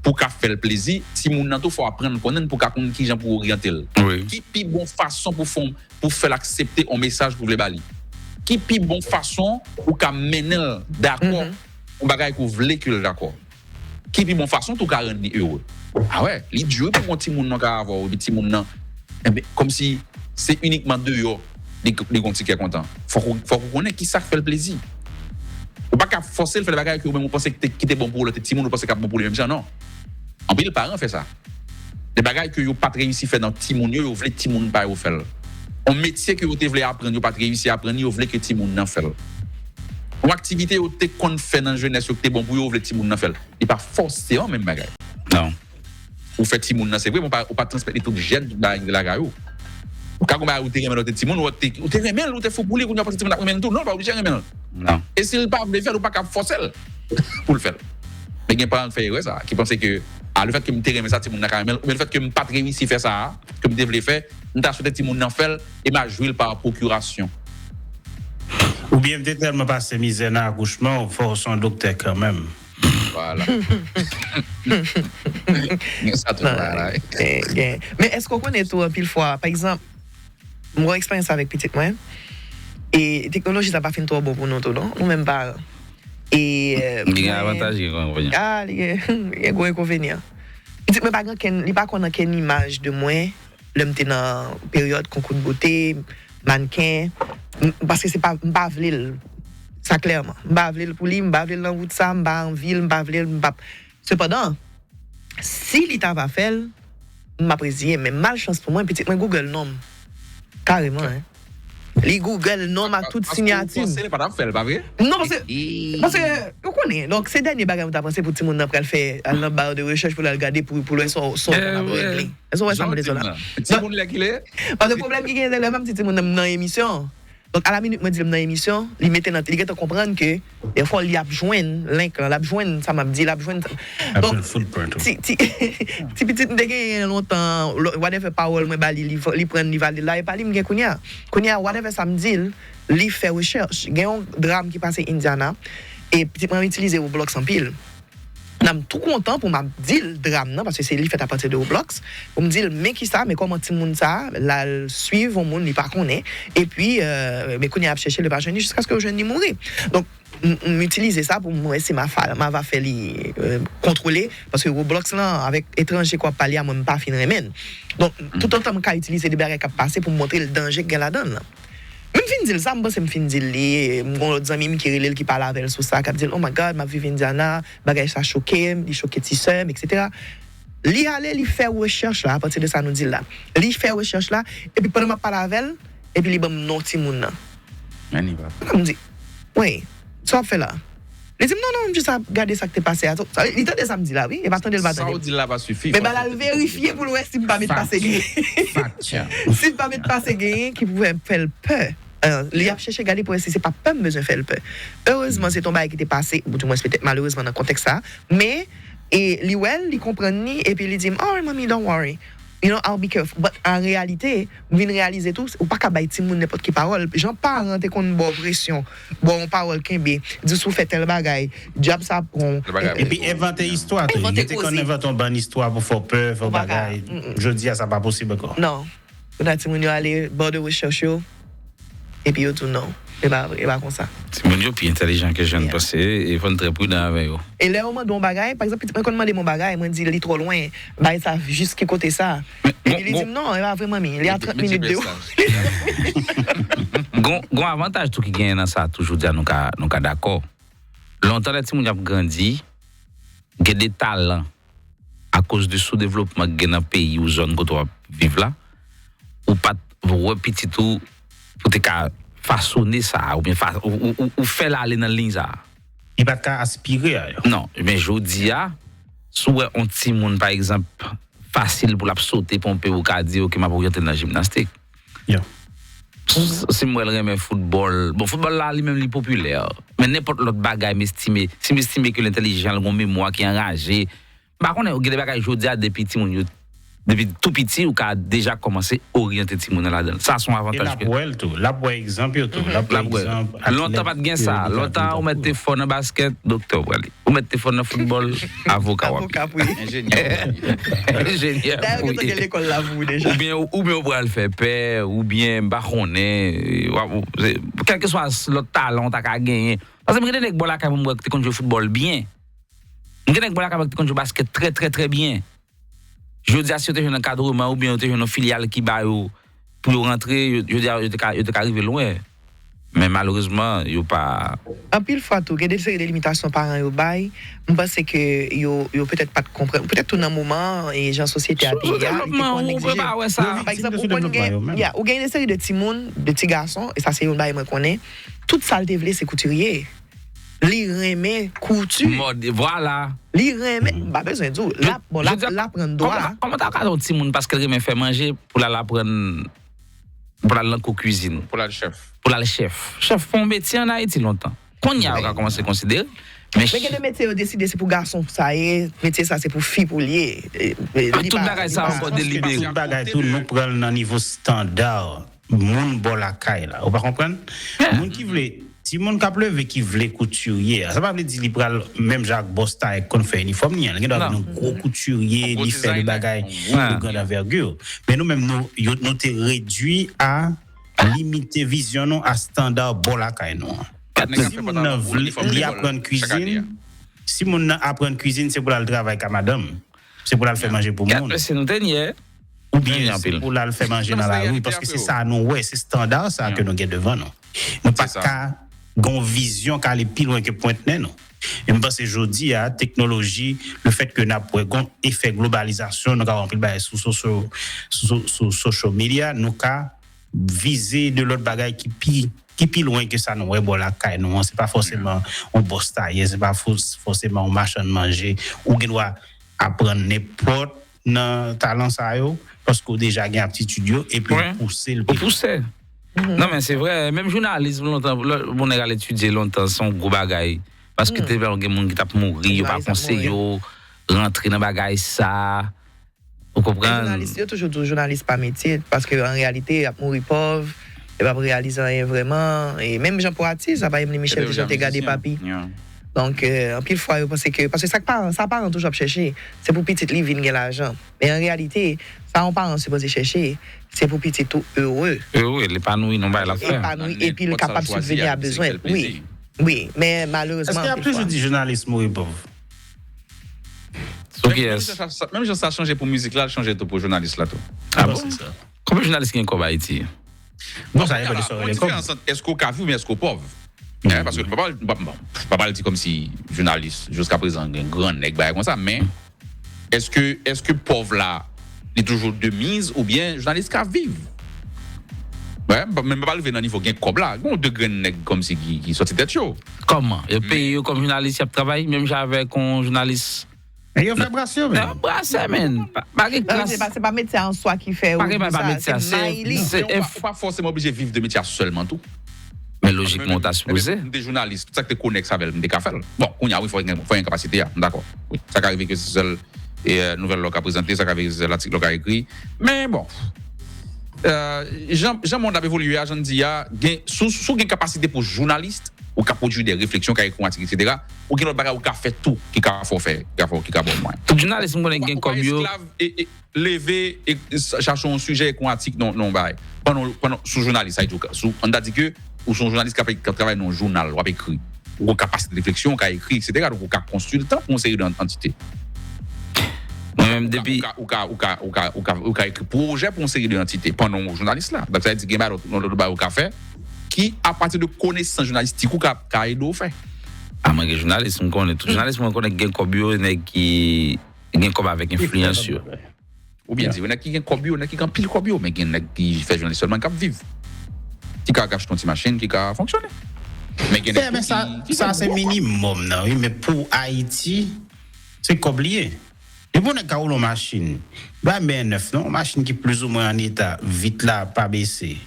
pou w ka fè l plezi. Timoun nan tou, fò w aprann konnen l, pou w ka konn kijan pou w oryante l. Ki pi bon fason pou fè yon pou fè l aksepte yon mesaj ke w vle ba li? Ki pi bon fason ou ka mennen l dakò yon bagay ke w vle ke l dakò? Ki pi bon fason tou ka rann li ere? A wè, li di wi pou yon timoun nan ka avè w, epi timoun nan, enben, kòmsi se inikman deyò li, li gon ti kè kontan. Fòk ou, fòk ou konnen kisa k fè l plezi. Ou pa ka fòse l fè de bagay ke ou menm ou panse ki te, ki te bon pou ou lè w te timoun, ou panse k ap bon pou li menm jan, non. Anpil paran fè sa. De bagay ke yo pa t reyisi fè nan timoun yo, yo vle timoun pa yo fè l. Yon metye ke yo te vle aprann, yo pa t reyisi aprann li, yo vle ke timoun nan fè l. Aktivite yo te konn fè nan jenès yo ki te bon pou yo, ou vle timoun nan fè l. Li pa fòseman menm bagay. Non. Ou fè timoun nan, se vre, men ou pa, ou pa transmèt li tout jèn, tout bagay ki te lakay ou. Ou ka gon bagay ou te renmen lè w te timoun, ou te, ou te renmen l, ou te fou pou li, kounye a w panse timoun nan ap renmen l tou. Non, l pa oblije renmen l. Non. E si l pa vle fè l, ou pa ka fòse l pou l fè l. Men gen paran k fè erè sa, ki panse ke, a, lefètke m te renmen sa, timoun nan ka renmen l, oubyen lefètke m pa t reyisi fè sa a, ke m te vle fè, m ta swete timoun nan fè l, e m a jwi l pa pwokirasyon. Oubyen m te tèlman pase mizè nan akouchman, fò w se yon doktè kanmenm. Vwala. Gen sa tou la. Gen, gen. Men èske w konnen tou anpil fwa, pa egzanp, mwen gen eksperyans avèk pitit mwen, e teknoloji sa pa fin twò bon pou nou tou, non? Nou menm paran. E. Li gen avantaj, gen enkonvenyan. Ah, li gen, gen gwo enkonvenyan. Pitit mwen pa gen ankenn, li pa konn ankenn imaj de mwen lè m te nan peryòd konkou de bote, mannken, paske se pa, m pa vle l. Sa klèman. M pa vle l pou li, m pa vle l nan wout sa, m pa anvi l, m pa vle l, m pa. Sepandan, si li ta va fè l, m ap reziye m. Men malchans pou mwen, pitit mwen Google non m. Kareman, hein. Li Google non m ak tout siyati m. Ou panse li pa t ap fè l, pa vre? Non, paske, paske, ou konnen, donk, se dènye bagay mwen ta panse pou timoun nan pral fè, al nan bar de rechèch pou l al gade pou, pou l wè sa, sa w konn ap regle. Èske w wè sa m vle di w la? Timoun lè ki lè? Paske pwoblèm ki genyen, se lè m ap di timoun nan m nan emisyon. Donk, alaminit, mwen di l m nan emisyon, li mete nan, li gentan konprann ke, dèfwa, li ap jwenn link lan, l ap jwenn sa m ap di, l ap jwenn. Donk, ti, ti, ti pitit m te genyen lontan, whatever pawòl mwen ba li, li, li pran, li vale l la, e pa li m gen kounye a. Kounye a, whatever sa m di l, li fè rechèch. Gen yon dram ki pase Indiana, e pitit mwen itilize Roblox anpil. Nan m tou kontan pou m ap di l dram nan, paske se li fèt apati de Roblox, pou m di l, men kisa, men kòman timoun sa, l al swiv yon moun li pa konnen, epi, euh, men kounye a ap chèche l, li pa jwenn li, jiskaske yo jwenn li mouri. Donk, m, m itilize sa pou m wè si m a fa, m a va fè li, euh, kontwole, paske Roblox lan, avèk etranje k w ap pale a, mwen, m pa fin renmen l. Donk, toutotan m ka itilize de bagay k ap pase pou m montre l danje k gen ladan l lan. Men m fin di l sa, m panse m fin di l li, m gon lòt zanmi m ki rele l, ki pale avè l sou sa, k ap di l, "Oh my God, m ap viv Indiana, bagay sa choke m, li choke ti sè m, et cetera." Li ale, li fè rechèch la, apati de sa nou di l la. Li fè rechèch la, epi pandan m ap pale avè l, epi li ban m non timoun nan. Annie, papa. M di, "Wi, sa w ap fè la?" Li di m, "Non, non, m jis ap gade sa k te pase a." Sa, li tande sa m di la, wi. E pa tande l pa tande m. Sa w di l la pa sifi. Men ba l al verifye pou l wè si m pa met pase gen. Si m pa met pase gen, ki pou fè, fè l pè. Euh, li ap chèche gade pou wè si se pa pè m bezwen fè l pè. Erezman, se t on bagay ki te pase, ou dimwens petèt malerezman nan kontèks sa. Men, e li wè l, li konprann li, epi li di m, "Alright, mommy, don't worry. You know, I'll be careful." But an reyalite, m vin reyalize tou, ou pa ka bay timoun nenpòt ki pawòl. Jan paran te konn ba w presyon, ba w yon pawòl kenbe, di w si w fè tèl bagay, dyab sa ap pran w. Epi envante istwa tou. Yo te konn envante yon bann istwa pou fè w pè, fè w bagay. Jodi a, sa pa posib ankò. Non. Kounye a timoun yo ale bò de rechèch yo, epi yo di w non. E pa vre, e pa konsa. Timoun yo pi entèlijan ke jan n panse, e fò n trè pridan avè yo. E lè yo mande yon bagay, pa egzanp, pitit mwen konn mande m yon bagay, mwen di li twò lwen, bay sa jis ki kote sa. Epi li di m non, e pa vre manmi, li a trant minit de ou. Gon, gon avantaj tou ki genyen nan sa, toujou di a nou ka, nou ka dakò. Lontan lè timoun yo ap grandi, gen de talan akoz de soudevlopman k gen nan peyi ou zòn kote w ap viv la, ou pa t wè pitit ou pou te ka fasone sa, oubyen fa, ou, ou, ou, ou fè l ale nan liy sa. Li pa t ka aspire a yo. Non, men jodi a, si w wè yon timoun, pa egzanp, fasil pou l ap sote ponpe, ou ka di, "Ok, m ap oryante l nan jimnastik." Si m wè l renmen foutbòl, bon, foutbòl la, li menm, li popilè. Men nenpòt lòt bagay, m estime, si m estime ke l entèlijan, l gon memwa ki anraje, m pa konnen, gen de bagay jodi a, depi timoun yo, depi tou piti, ou ka deja kòmanse oryante timoun nan ladan l. Sa se yon avantaj. E l ap wè l tou, l ap wè egzanp yo tou, l ap wè egzanp atlèt. Lontan pa t gen sa. Lontan, ou mèt te fò nan baskèt, doktè w prale. Ou mèt te fò nan foutbòl, avoka w ap ye. Enjenyè w ap ye. Enjenyè w ap ye. Oubyen, oubyen ou pral fè pè, oubyen, m pa konnen, w ap, kèlkeswa lòt talan w ta ka genyen. Paske m gen de nèg bò lakay mwen, m wè ki te konn jwe foutbòl byen. M gen nèg bò lakay mwen ki te konn jwe baskèt trè, trè, trè byen. Jodi a, si yo te jwenn ankadreman oubyen yo te jwenn yon filyal ki ba yo pou yo rantre, yo, jodi a, yo te ka, yo te ka rive lwen. Men malerezman, yo pa. Anpil fwa tou, gen de seri de limitasyon paran yo bay. M panse ke yo, yo petèt pa t konprann. Petèt tou nan moman an, e jan sosyete a te ye a, li te konn egzije. Pa egzanp, ou konn gen, ya, ou gen de seri de timoun, de ti gason, e sa se yon bagay mwen konnen, tout sa l te vle, se koutirye. Li renmen kouti. Mòd, vwala. Li renmen, m pa bezwen di w. L ap, bon, l ap, l ap aprann dwa. Kòman ta ka yon timoun paske l renmen fè manje pou l al aprann, pou l al nan kou kwizin? Pou l al chèf. Pou l al chèf. Chèf pa yon metye ann Ayiti lontan. Kounye a, yo ka kòmanse konsidere l. Men gen de metye yo deside se pou gason sa ye, metye sa se pou fi pou l ye. Tout bagay sa ankò delibere. Tout bagay tou nou pran l nan nivo estanda moun bò lakay la. Ou pa konprann? Moun ki vle, timoun k ap leve ki vle koutirye a, sa pa vle di li pral menm jan ak bòs tay ki konn fè inifòm li an. Li gen dwa vin yon gwo koutirye, li fè de bagay de grande envergure. Men nou menm, nou, yo, nou te redui a limite vizyon nou a estanda bò lakay nou an. Si moun nan vle, li aprann kwizin, si moun nan aprann kwizin, se pou l al travay ka madanm. Se pou l al fè manje pou moun. Oubyen se pou l al fè manje nan lari, paske se sa nou wè, se estanda sa ke nou gen devan nou. Nou pa ka gen yon vizyon k ale pi lwen ke pwent nen nou. E m panse jodi a, teknoloji, le fèt ke n ap wè gon efè globalizasyon, nou ka wè anpil bagay sou, sou, sou, sou, sou social media, nou ka vize de lòt bagay ki pi, ki pi lwen ke sa nou wè bò lakay nou an. Se pa fòseman yon bòs tayè, se pa fòs-, fòseman yon machann manje. Ou gen dwa aprann nenpòt nan talan sa yo, paske w deja gen aptitid yo, epi w pouse l pi lwen. Ou pouse. Non, men se vre, menm jounalis, lontan, lè yon nèg al etidye lontan, se yon gwo bagay. Paske te gen moun ki t ap mouri, yo pa panse yo rantre nan bagay sa. Ou konprann? Jounalis yo toujou di w jounalis pa metye, paske an reyalite, y ap mouri pòv, yo p ap reyalize anyen vrèman. E menm jan pou atis, apa Emily Michel te chante Gade Papi. Donk, euh, anpil fwa, yo panse ke, paske sa k paran, sa paran toujou ap chèche, se pou pitit li vin gen lajan. Men an reyalite, sa yon paran sipoze chèche, se pou pitit ou ere. Ere, l epanoui nan bagay l ap fè. Epanoui, epi l kapab sibveni a bezwen l. Wi. Wi, men malerezman, anpil fwa. Èske y ap toujou di jounalis mouri pòv? Sou kiyès? Menm jan sa, sa, menm jan sa chanje pou mizik la, l chanje tou pou jounalis la tou. Ah bon? Konbyen jounalis ki gen kòb Ayiti? Bon, sa depann de sa w rele kòb. Gon diferans ant èske w ka viv oubyen èske w pòv. Paske m pa pral, m pa, m pa pral di kòmsi jounalis jiskaprezan gen gran nèg bagay konsa, men èske, èske pòv la, li toujou de miz oubyen jounalis ka viv? Wi, men m pa pral rive nan nivo gen kòb la. Gon de grenn nèg kòmsi ki, ki sòti tèt yo. Kòman? Yo peye yo kòm jounalis, y ap travay menm jan avèk yon jounalis. Men yo fè brase yo menm. Yo brase menm. Pa, pa gen klas. Se pa, se pa metye a an swa ki fè ou di sa, se may li. Ou pa, ou pa fòseman oblije viv de metye a sèlman tou. Men lojikman, ou ta sipoze. M te jounalis, tout sa ki te konèks avè l, m te ka fè l. Bon, kounye a, wi, fò gen, fò gen kapasite a, m dakò. Wi, sa ka rive ke se sèl, e, nouvèl la w ka prezante, sa ka rive ke se sèl atik la w ka ekri. Men bon, e, jan, jan mond ap evolye a, jan n di a, gen, si w, si w gen kapasite pou jounalis, ou ka pwodui de refleksyon, ka ekri yon atik, etsetera. Ou gen lòt bagay ou ka fè tou, ki ka fè w fè, ki ka fè w, ki ka ba w mwayen. Tout jounalis m konnen gen kòb yo. Ou pa, ou pa esklav e, e leve e chache yon sijè, ekri yon atik nan, nan yon bagay. Pandan, pandan, sou jounalis, sa vle di ou ka, sou, ann ta di ke ou se yon jounalis k ap, k ap travay nan yon jounal, w ap ekri. Ou gen kapasite de refleksyon, ou ka ekri, etsetera. Donk, ou ka konsiltan pou yon seri de antite. Mwen menm, depi ou ka, ou ka, ou ka, ou ka, ou ka, ou ka, ou ka ekri pwojè pou yon seri de antite pandan w jounalis la. Donk, sa vle di gen bagay lòt, lòt bagay ou ka fè ki, apati de konesans jounalistik ou ka, ka ede w fè. A, mwen gen jounalis, m konnen tout jounalis, mwen konnen gen kòb yo, nèg ki gen kòb avèk enfliyans yo. Ou byen di, nèg ki gen kòb yo, nèg ki gen anpil kòb yo, men gen nèg ki fè jounalis sèlman k ap viv. Ki ka achte yon ti machin, ki ka fonksyone. Men gen nèg tou ki, ki gen gwo kòb. Sa se minimòm nan, wi, men pou Ayiti, se kòb li ye. Depi yon nèg ka woule yon machin, ba M B N nèf non, yon machin ki plizoumwen an eta, vit la pa bese.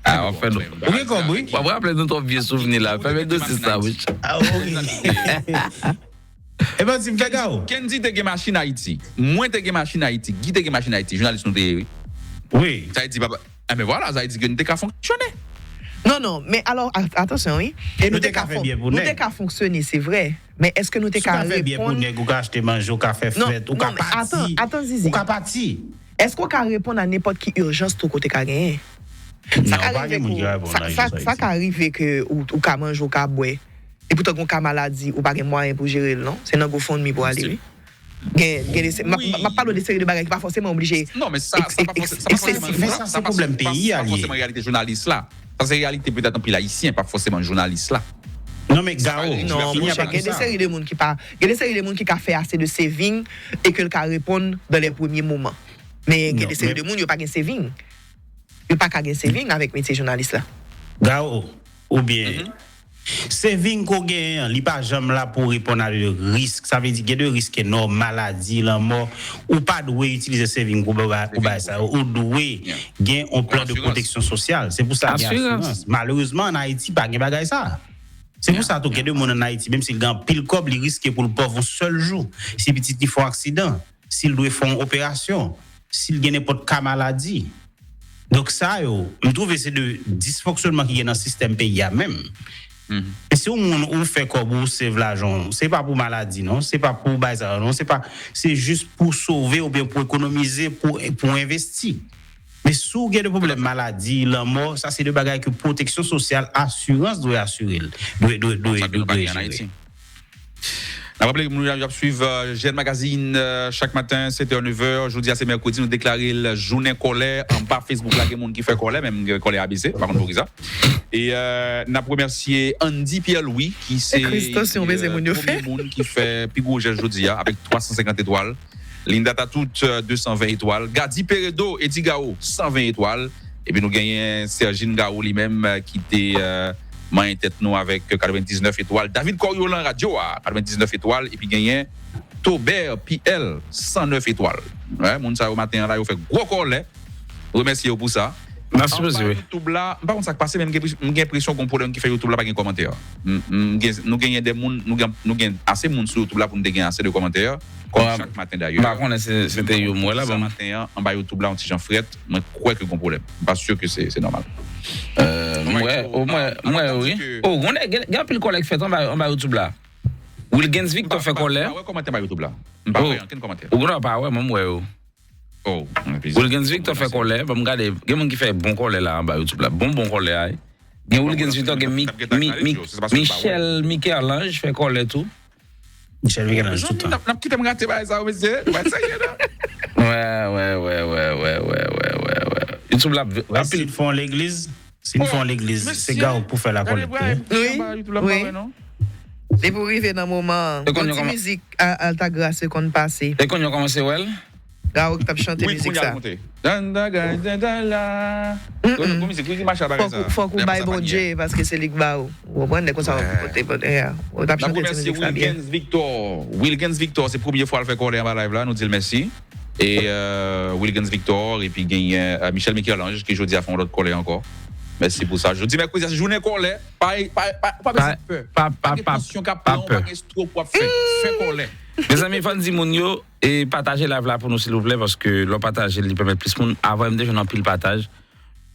Ah, w ap fè nou. Ou gen kòb, wi. W ap raple nou twòp vye souvni la. Fèmen dosye sa, wi. Ah, wi. Epa, di m fè gawo. Kendy te gen machin Ayiti. Mwen te gen machin Ayiti. Guy te gen machin Ayiti. Jounalis nou te ye, wi. Wi. Sa vle di, papa. Enben vwala, sa vle di ke nou te ka fonksyone. Non, non, men alò, a-, atansyon, wi. E nou te ka fè byen pou nèg. Nou te ka fonksyone, se vre. Men èske nou te ka reponn? Si w ka fè byen pou nèg, ou ka achte manje, ou ka fè fèt, ou ka pati. Non, men atann, atann, Zizi. Ou ka pati. Èske w ka reponn a nenpòt ki ijans tou ke w te ka genyen? Sa ka rive ke w, sa, sa, sa ka rive ke ou, ou ka manje, ou ka bwè. Epoutan gen yon ka maladi, ou pa gen mwayen pou jere l, non. Se nan GoFundMe pou ale, wi. Gen, gen de se-, m ap, m ap pale w de seri de bagay ki pa fòseman oblije. Non, men sa, sa pa fòse-, sa pa fòseman, sa pa fòseman reyalite jounalis la. Sa se reyalite petèt anpil Ayisyen, pa fòseman jounalis la. Non, men Gao, non, monchè, gen de seri de moun ki pa, gen de seri de moun ki ka fè ase de saving e ke l ka reponn dans les premiers moments. Men gen de seri de moun, yo pa gen saving. Yo pa ka gen saving avèk metye jounalis la. Gao, oubyen saving ke w genyen an, li pa janm la pou reponn a de risk. Sa vle di, gen de risk enòm, maladi, lanmò. Ou pa dwe itilize saving pou ba- pou bay sa yo. Ou dwe gen yon plan de pwoteksyon sosyal. Se pou sa gen asirans. Malerezman, ann Ayiti, pa gen bagay sa. Se pou sa tou, gen de moun ann Ayiti, menm si l gen anpil kòb, li riske pou l pòv yon sèl jou. Si pitit li fè yon aksidan, si l dwe fè yon operasyon, si l gen nenpòt ka maladi. Donk sa yo, m twouve se de disfonksyonman ki gen nan sistèm peyi a menm. E si yon moun ou fè kòb ou save lajan w, se pa pou maladi non, se pa pou bay sa yo non, se pa, se jis pou sove oubyen pou ekonomize, pou, pou envesti. Men si w gen de pwoblèm maladi, lanmò, sa se de bagay ke pwoteksyon sosyal, asirans dwe asire l, dwe, dwe, dwe, dwe, dwe jere. N ap raple ke moun yo ap swiv G N Magazine chak maten, sèt è, nèf è. Jodi a se mèkredi, nou deklare l jounen kòlè. Anba Facebook la, gen moun ki fè kòlè, menm gen kòlè A B C, pa konn poukisa. E n ap remèsye Andy Pierre Louis, ki se premye moun ki fè pi gwo jès jodi a, avèk twa san senkant etwal. Linda Tatout, de san ven etwal. Gady Peredo, Eddie Gao, san ven etwal. Epi nou genyen Sergine Gao li menm ki te manyen tèt nou avèk katrevendiznèf etwal. David Coriolan radyo a, katrevendiznèf etwal. Epi genyen Tobert P L, san nèf etwal. Wi, moun sa yo maten an la, yo fè gwo kòlè. Remèsye yo pou sa. Anba YouTube la, m pa konn sa k pase, men m gen enpresyon gen yon pwoblèm ki fè YouTube la pa gen kòmantè. Nou genyen de moun, nou gen ase moun sou YouTube la pou n te gen ase de kòmantè. Kòm chak maten dayè. M pa konnen si se te yo m wè la. Sa maten an, anba YouTube la, yon ti jan frèt, mwen kwè ke gon pwoblèm. M pa si ke se nòmal. M wè, m wè wi. O, gen anpil kòlè k fèt anba YouTube la. Wilgens Victor fè kòlè. M pa wè kòmantè anba YouTube la. M pa wè ankenn kòmantè. Ou gen dwa pa wè, mwen m wè yo. Wilgens Victor fè kòlè. Ban m gade, gen moun ki fè bon kòlè la anba YouTube la. Bon, bon kòlè a. Gen Wilgens Victor, gen Michel Michel-Ange fè kòlè tou. Michel Michel-Ange toutan. N ap kite m rate bagay sa yo, mesye. Nou pa serye non. Wè, wè, wè, wè, wè, wè, wè, wè, wè. YouTube la ap anpil. Si n fè yon legliz, si n fè yon legliz, se Gaou k pou fè lakòlèt. Wi, wi. Depi w rive nan moman an, gon ti mizik Altagrace yo konn pase. E kounye a w kòmanse wè l? Gaou k t ap chante mizik sa. Fòk ou bay Bondye paske se li k ba ou. Ou konprann? Nèg konsa ou te pote pote a. Ou t ap chante ti mizik sa byen. Wilgens Victor. Wilgens Victor se premye fwa l fè kòlè anba live la, nou di l mèsi. E Wilgens Victor, epi genyen Michel Michel-Ange ki jodi a fè yon lòt kòlè ankò. Mèsi pou sa. Jodi mèkredi a se jounen kòlè. Pa pa pa pa bezwen pè. Pa gen tansyon k ap pran w, pa gen stroke w ap fè. Fè kòlè. Mezanmi, fò n di moun yo, e pataje live la pou nou silvouplè, paske lè w pataje l, li pèmèt plis moun. Avanyè m te jwenn anpil pataj.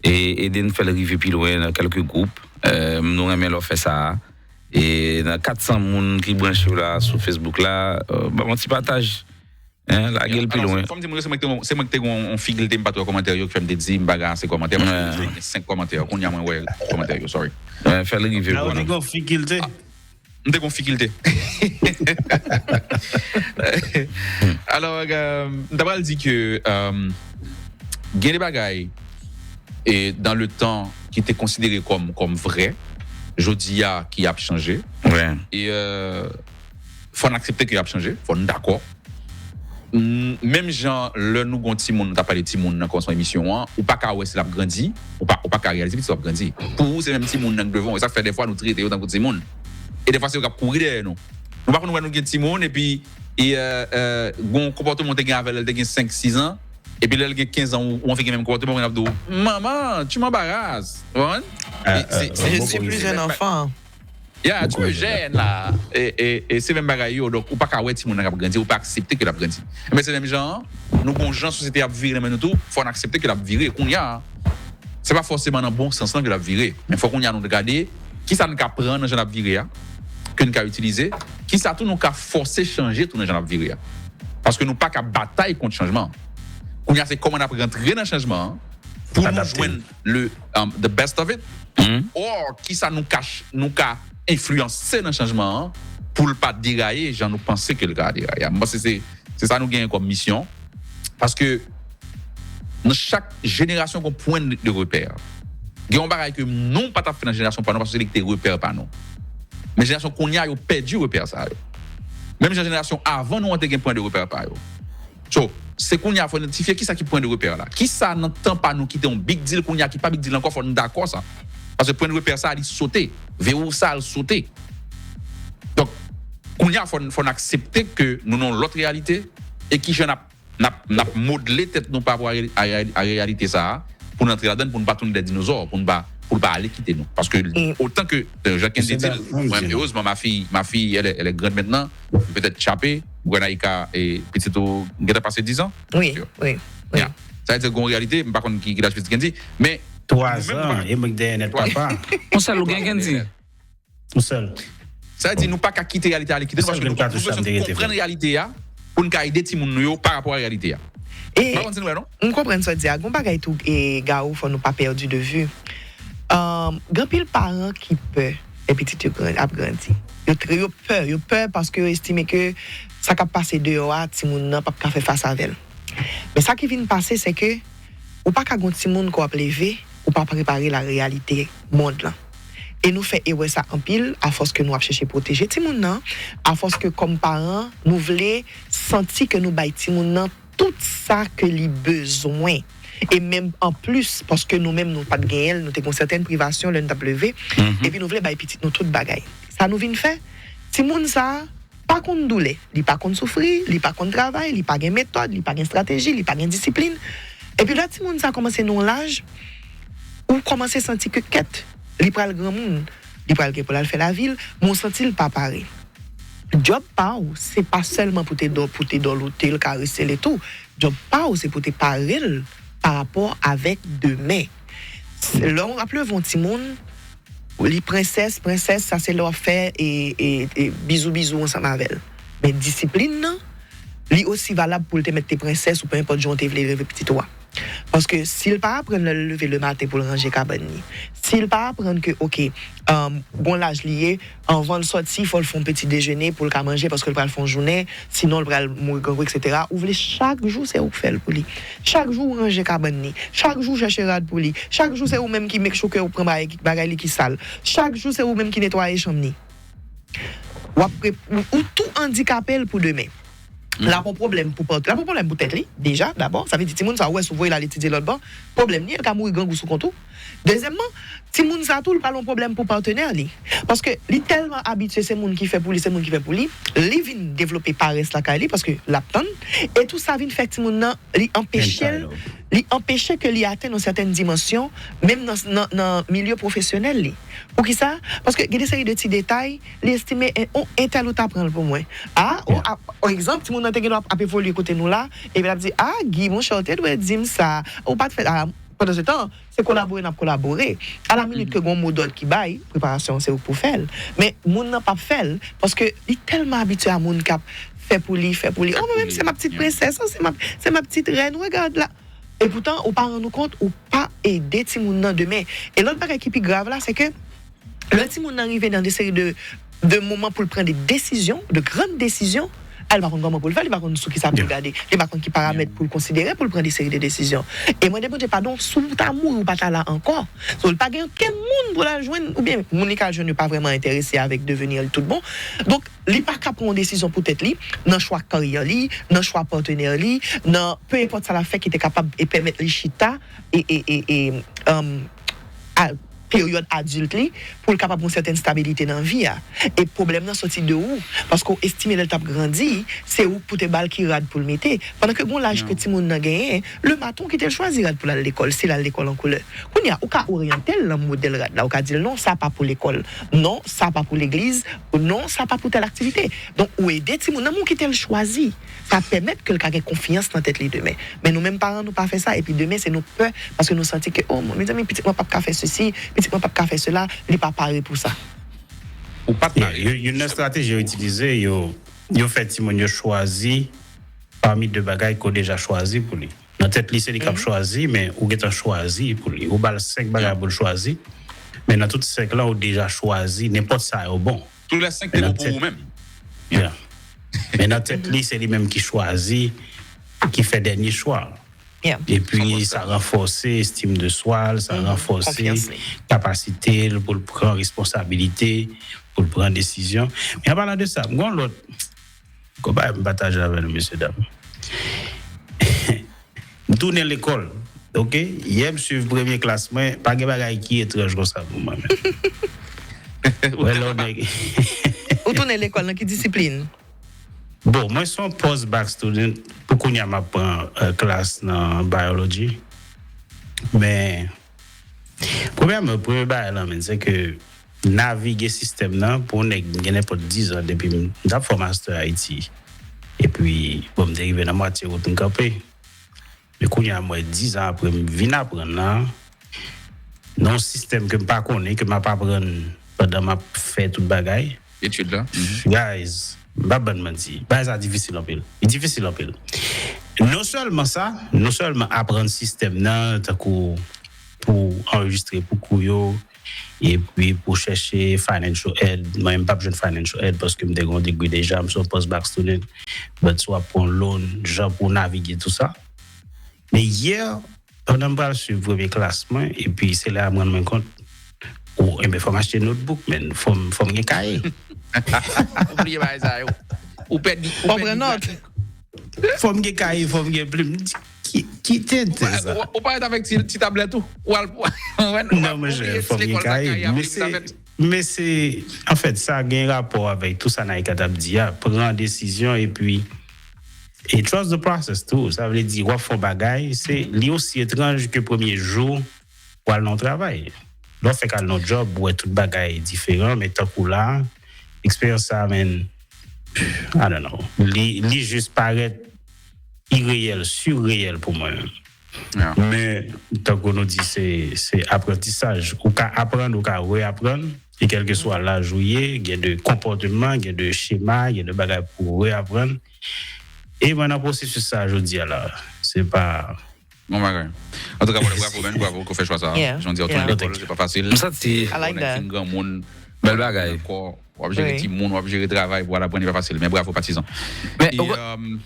E ede n fè l rive pi lwen nan kèlke gwoup. Nou renmen lè w fè sa a. E nan kat san moun ki branche yo la sou Facebook la, ban m yon ti pataj. Lage l pi lwen. Fò m di moun yo se mwen ki te gen yon fikilte, m pa t wè kòmantè yo, ki fè m te di m pa gen ase kòmantè, paske m te gen senk kòmantè. Kounye a mwen wè kòmantè yo, sorry. Fè l rive pou nou. M te gon fikilte. Alò, m ta pral di ke gen de bagay e dans le temps ki te konsidere kòm kòm vrè, jodi a ki ap chanje. E fò n aksepte ke y ap chanje, fò n dakò. Menm jan lè nou gon timoun, nou ta pale timoun nan kòmansman emisyon an, ou pa ka wè si l ap grandi, ou pa ou pa ka reyalize pitit ou ap grandi. Pou ou se menm timoun nan k devan w, e sa k fè dèfwa nou trete yo tankou timoun. E dèfwa se yo k ap kouri dèyè nou. Nou pa konn wè nou gen timoun epi e gon konpòtman ou te gen avè l lè l te gen senk, sis an, epi lè l gen kenz an ou anvi gen menm konpòtman, ou konn ap di w manman, tu m'embarrasses. Ou konprann? Je suis plus un enfant. Ya, tu es jeune la. E, e, e se menm bagay yo. Donk, ou pa ka wè timoun nan k ap grandi, ou pa aksepte ke l ap grandi. Enben, se menm jan an, nou gon jan sosyete ap vire nan men nou tou, fò n aksepte ke l ap vire. Kounye a, se pa fòseman nan bon sans lan ke l ap vire. Men fò kounye a nou gade, kisa n ka pran nan jan l ap vire a, ke n ka itilize, kisa tou nou ka fòse chanje tou nan jan l ap vire a. Paske nou pa ka batay kont chanjman an. Kounye a, se kòman n ap rantre nan chanjman an, pou nou jwenn le, um, the best of it, or kisa nou ka, nou ka enfliyanse nan chanjman an pou l pa deraye jan nou panse ke l ka deraye a. Mwen panse se, se sa nou genyen kòm misyon. Paske nan chak jenerasyon, gon pwen de repè. Gen yon bagay ke nou pa t ap fè nan jenerasyon pa nou, paske se li ki te repè pa nou. Men jenerasyon kounye a, yo pèdi repè sa yo. Menm jan jenerasyon avan nou an te gen pwen de repè pa yo. So, se kounye a fò n idantifye kisa ki pwen de repè la. Kisa nan tan pa nou ki te yon big deal kounye a ki pa big deal ankò, fò n dakò sa. Paske pwen de repè sa, li sote. Verou sa, l sote. Donk, kounye a, fò n, fò n aksepte ke nou nan yon lòt reyalite e kijan n ap, n ap, n ap modle tèt nou pa rapò a, a, a reyalite sa a, pou n antre ladan l, pou n pa tounen de dinozò, pou n pa, pou l pa ale kite nou. Paske otan ke, euh, jan Kendy di l, mwen, erezman, ma fille, ma fille, elle est, elle est grande maintenant, petèt chape, Gwenaïka e pitit ou gentan pase diz an? Wi, wi, wi. Sa vle di gen yon reyalite, m pa konn ki, ki laj pitit Kendy, men Twa zan, e mwen k dèyè nèt papa. Yon sèl ou gen, Kendy? Yon sèl. Sa vle di nou pa ka kite reyalite a ale kite nou, paske nou, nou bezwen konprann reyalite a pou n ka ede timoun nou yo pa rapò a reyalite a. M pa konn si nou wè non. M konprann sa w di a. Gon bagay tou, e, Gao, fò nou pa pèdi de vi. Gen anpil paran ki pè lè pitit yo gran, ap grandi. Yo, yo pè, yo pè paske yo estime ke sa k ap pase deyò a, timoun nan p ap ka fè fas avè l. Men sa ki vin pase, se ke ou pa ka gon timoun ke w ap leve, ou pa prepare l a reyalite mond lan. E nou fè erè sa anpil, afòs ke nou ap chèche pwoteje timoun nan, afòs ke kòm paran, nou vle santi ke nou bay timoun nan tout sa ke li bezwen. E menm anplis, paske nou menm nou pa t genyen l, nou te gen sèten privasyon lè n t ap leve, epi nou vle bay pitit nou tout bagay. Sa nou vin fè? Timoun sa a pa konn doulè, li pa konn soufri, li pa konn travay, li pa gen metòd, li pa gen estrateji, li pa gen disiplin. Epi lè timoun sa a kòmanse nan yon laj, ou kòmanse santi ke kèt, li pral granmoun, li pral gen pou l al fè lavi l, men w santi l pa pare. Djòb pa w, se pa sèlman pou te dò, pou te dòlote l, karese l etou. Djòb pa w, se pou te pare l pa rapò avèk demen. Lè w ap leve yon timoun, li prensès, prensès, sa se lè w ap fè e, e, e bizou bizou ansanm avè l. Men disiplin nan, li osi valab pou l te mèt te prensès ou pe enpòt jan w te vle leve pitit ou a. Paske si l pa aprann lè l leve lematen pou l ranje kabann li, si l pa aprann ke, oke, gon laj li ye, anvan l sòti, fò l fè yon peti dejene pou l ka manje, paske l pral fè yon jounen, sinon l pral mouri grangou, etsetera. Ou vle chak jou se ou k fè l pou li. Chak jou ou ranje kabann li. Chak jou ou chèche rad pou li. Chak jou se ou menm ki make sure ke ou pran bagay, bagay li ki sal. Chak jou se ou menm ki netwaye chanm li. W ap, ou, ou tou andikape l pou demen. L ap yon pwoblèm pou pòt, l ap yon pwoblèm pou tèt li, deja, dabò. Sa vle di timoun sa, ou wè, si w voye l al etidye lòt bò, pwoblèm li, l ka mouri grangou sou kont ou. Dezyèmman, timoun sa tou, l pral yon pwoblèm pou patnè li. Paske li tèlman abitye se moun ki fè pou li, se moun ki fè pou li, li vin devlope parès lakay li, paske l ap tann, e tou sa vin fè timoun nan, li anpeche l, li anpeche ke li atenn yon sètèn dimansyon, menm nan, nan, nan milye pwofesyonèl li. Poukisa? Paske gen de seri de ti detay, li estime, e, o, entèl ou ta pran l pou mwen. A, o, a, o, egzanp, timoun nan te gen dwa ap, ap evolye kote nou la, epi l ap di, a, Guy, monchè, ou te dwe di m sa, ou pa t fè, a, pandan se tan, se kolabore n ap kolabore. Alaminit ke gon modòd ki bay, preparasyon an se ou k pou fè l. Men moun nan p ap fè l, paske li tèlman abitye a moun k ap fè pou li, fè pou li. O, mwen menm se ma petite princesse, o, se ma, se ma petite reine, regarde là. Epoutan, ou pa rann ou kont, ou pa ede timoun nan demen. E lòt bagay ki pi grav la, se ke lè timoun nan rive nan de seri de, de moman pou l pran de desizyon, de grann desizyon, a, li pa konn kòman pou l fè, li pa konn sou kisa pou l gade, li pa konn ki paramèt pou l konsidere pou l pran de seri de desizyon. E mande Bondye padon, si w ta mouri, ou pa ta la ankò. So, li pa gen okenn moun pou l al jwenn, oubyen moun li ka al jwenn yo pa vrèman enterese avèk deveni li tout bon. Donk, li pa ka pran yon desizyon pou tèt li, nan chwa karyè li, nan chwa patnè li, nan pe enpòt sa l ap fè ki te kapab e pèmèt li chita e, e, e, e, um, a, peryòd adilt li, pou l kapab yon sètèn stabilite nan vi a. E pwoblèm nan soti de ou, paske w estime lè l t ap grandi, se ou k pou te ba l ki rad pou l mete. Pandan ke gon laj ke timoun nan genyen, lematen w kite l chwazi rad pou l al lekòl, si l al lekòl an koulè. Kounye a, ou ka oryante l nan modèl rad la, ou ka di l non, sa pa pou lekòl, non, sa pa pou legliz, non, sa pa pou tèl aktivite. Donk, ou ede timoun nan, men ou kite l chwazi. Sa pèmèt ke l ka gen konfyans nan tèt li demen. Men nou menm paran, nou pa fè sa, epi demen, se nou pè, paske nou santi ke, o, mezanmi, pitit mwen p ap ka fè sesi, pitit mwen p ap ka fè sela, li pa pare pou sa. Ou pa t pare. Youn nan estrateji yo itilize, yo, yo fè timoun yo chwazi pami de bagay ke w deja chwazi pou li. Nan tèt li, se li k ap chwazi, men ou gentan chwazi pou li. Ou ba l senk bagay pou l chwazi, men nan tout senk lan, ou deja chwazi, nenpòt sa yo bon. Tout lè senk te bon pou ou menm. Yeah. Men nan tèt li, se li menm ki chwazi, ki fè dènye chwa. Epi, sa ranfòse estim de swa l, sa ranfòse kapasite l pou l pran responsabilite, pou l pran desizyon. Men an palan de sa, m gon lòt, gon bagay m pataje avè nou, mesye dam. M tounen lekòl. Ok, yè m swiv premye klas mwen, pa gen bagay ki etranj konsa pou mwen menm. Wè lè w nèg. Ou tounen lekòl nan ki disiplin? Bon, mwen se yon post-bac student. Pou kounye a, m ap pran euh, klas nan biology. Men, premyèman, premye bagay la, men, se ke navige sistèm nan pou yon nèg gen nenpòt diz an depi m t ap fè master Ayiti. Epi, bon, m te rive nan mwatye wout m kanpe. Men kounye a, m wè diz an apre m vin aprann la, nan yon sistèm ke m pa konnen, ke m ap aprann pandan m ap fè tout bagay. Etid la. Guys, m pa ban n manti, bagay sa difisil anpil. Li difisil anpil. Non sèlman sa, non sèlman aprann sistèm nan, tankou pou anrejistre pou kou yo, epi pou chèche financial aid. Mwen, m p ap jwenn financial aid paske m te gen yon degree deja, m se yon post-bac student. But si w ap pran loan, jan pou navige tout sa. Men yè, pandan m pral swiv premye klas mwen, epi se la m rann mwen kont, o, enben, fò m achte notebook, men, fò m, fò m gen kaye. Ou bliye bagay sa yo. Ou pèdi, ou pèdi pratik. Fò m gen kaye, fò m gen plim. M di, ki, ki tenten sa? Ou, ou parèt avèk ti, ti tablèt ou. Ou al, ou al Non, monchè, fò m gen kaye. Men se, men se, anfèt, sa gen rapò avèk tout sa Naïka t ap di a. Pran desizyon epi, e trust the process tou. Sa vle di, w ap fè yon bagay, se, li osi etranj ke premye jou w al nan yon travay. Lè w fèk al nan yon job, ou wè tout bagay diferan, men tankou la, eksperyans sa, men, I don't know. Li, li jis parèt ireyèl, sireyèl pou mwen menm. Men, tankou nou di, se, se aprantisaj. Ou ka aprann, ou ka reaprann, e kèlkeswa laj ou ye, gen de konpòteman, gen de chema, gen de bagay pou reaprann. E mwen nan pwosesis sa jodi a la. Se pa Bon bagay. Antouka, bravo, bravo, men, bravo, ke w fè chwa sa. Jan w di, w tounen lekòl, se pa fasil. M santi. Ou nèk fin granmoun. Bèl bagay. W ap jere timoun, w ap jere travay pou w al aprann, li pa fasil. Men bravo, patizan. Men,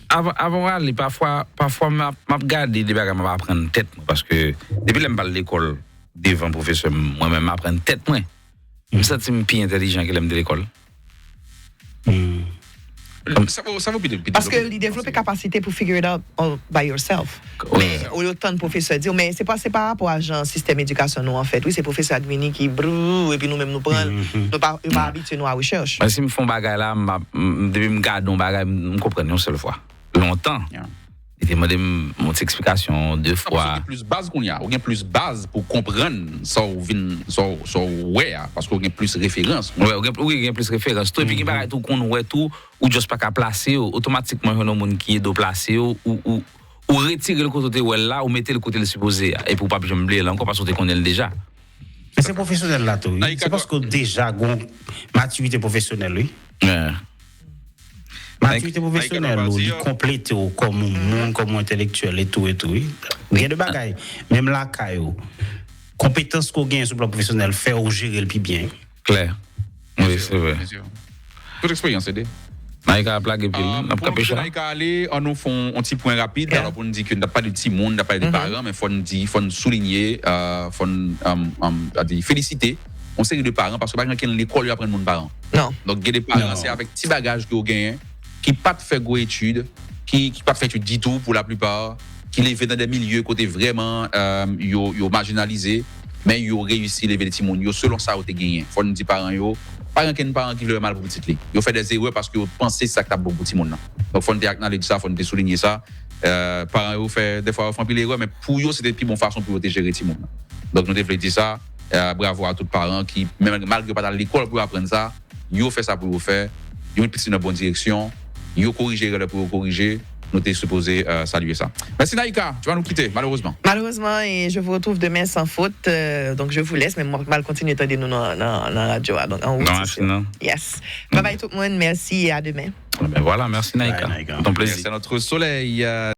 avan, avan w ale, pafwa, pafwa m ap, m ap gade de bagay m ap aprann tèt mwen, paske depi lè m pa al lekòl devan pwofesè m, mwen menm m aprann tèt mwen. M santi m pi entèlijan ke lè m te lekòl. Sa vo, sa vo pito, pito. Paske li devlope kapasite pou figure it out all by yourself. Men, olye w tann pwofesè di w, men se pa, se pa rapò a jan sistèm edikasyon nou an fèt. Wi, se pwofesè a k vini ki brrr, epi nou menm nou pran l, nou pa, yo pa abitye nou a rechèch. Men si m fè yon bagay la, m ap, m, depi m gade yon bagay, m, m konprann yon sèl fwa. Lontan. Li te mande m yon ti eksplikasyon de fwa. Paske ou gen plis baz kounye a. Ou gen plis baz pou konprann sa w vin, sa w, sa w wè a. Paske ou gen plis referans. Wi, ou gen, ou gen plis referans tou. Epi gen bagay tou w konn wè tou, ou just pa ka plase yo. Otomatikman, jwenn yon moun ki ede w plase yo, ou, ou, ou retire l kote w te wè l la, ou mete l kote l sipoze a. Epi ou p ap janm bliye l ankò paske w te konnen l deja. Men se pwofesyonèl la tou, wi. Se paske w deja gen yon matirite pwofesyonèl, wi. Matirite pwofesyonèl ou, li konplete w kòm yon moun, kòm yon entèlektyèl, etou, etou, wi. Gen de bagay, menm lakay ou, konpetans ke w genyen sou plan pwofesyonèl fè w jere l pi byen. Klè. Wi, se vre. Tout eksperyans ede. Naïka ap lage pye l, n ap kanpe cha. Naïka ale, ann nou fè yon ti pwen rapid. Alò, pou n di ke n t ap pale de timoun, n t ap pale de paran, men fò n di, fò n soulinye, fò n di felisite yon seri de paran, paske pa gen ankenn lekòl yo aprann moun paran. Donk, gen de paran, se avèk ti bagaj ke yo genyen, ki pa t fè gwo etid, ki, ki pa t fè etid ditou pou laplipa, ki leve nan de milye kote vrèman yo, yo majinalize, men yo reyisi leve timoun yo selon sa yo te genyen. Fò n di paran yo, pa gen ankenn paran ki vle wè mal pou pitit li. Yo fè de erè paske yo panse se sa k t ap bon pou timoun nan. Donk, fò n te acknowledge sa, fò n te soulinye sa. Paran yo fè, dèfwa, yo fè anpil erè, men pou yo, se te pi bon fason pou yo te jere timoun nan. Donk, nou te vle di sa. Bravo a tout paran ki, menm malgre yo pa t al lekòl pou yo aprann sa, yo fè sa pou yo fè, yo met pitit yo nan bon direksyon, yo korije erè lè pou yo korije, nou te sipoze salye sa. Mèsi Naïka, tu vas nous quitter, malerezman. Malerezman, e je vous retrouve demain sans faute, donk je vous laisse, men mwen mal kontinye tande nou nan, nan, nan radyo a, donk an wout. Nan machin nan. Yes. Babay tout moun, mèsi e a demen. Ben voilà, mèsi Naïka. Ton plezi. Mèsi a notre soleil.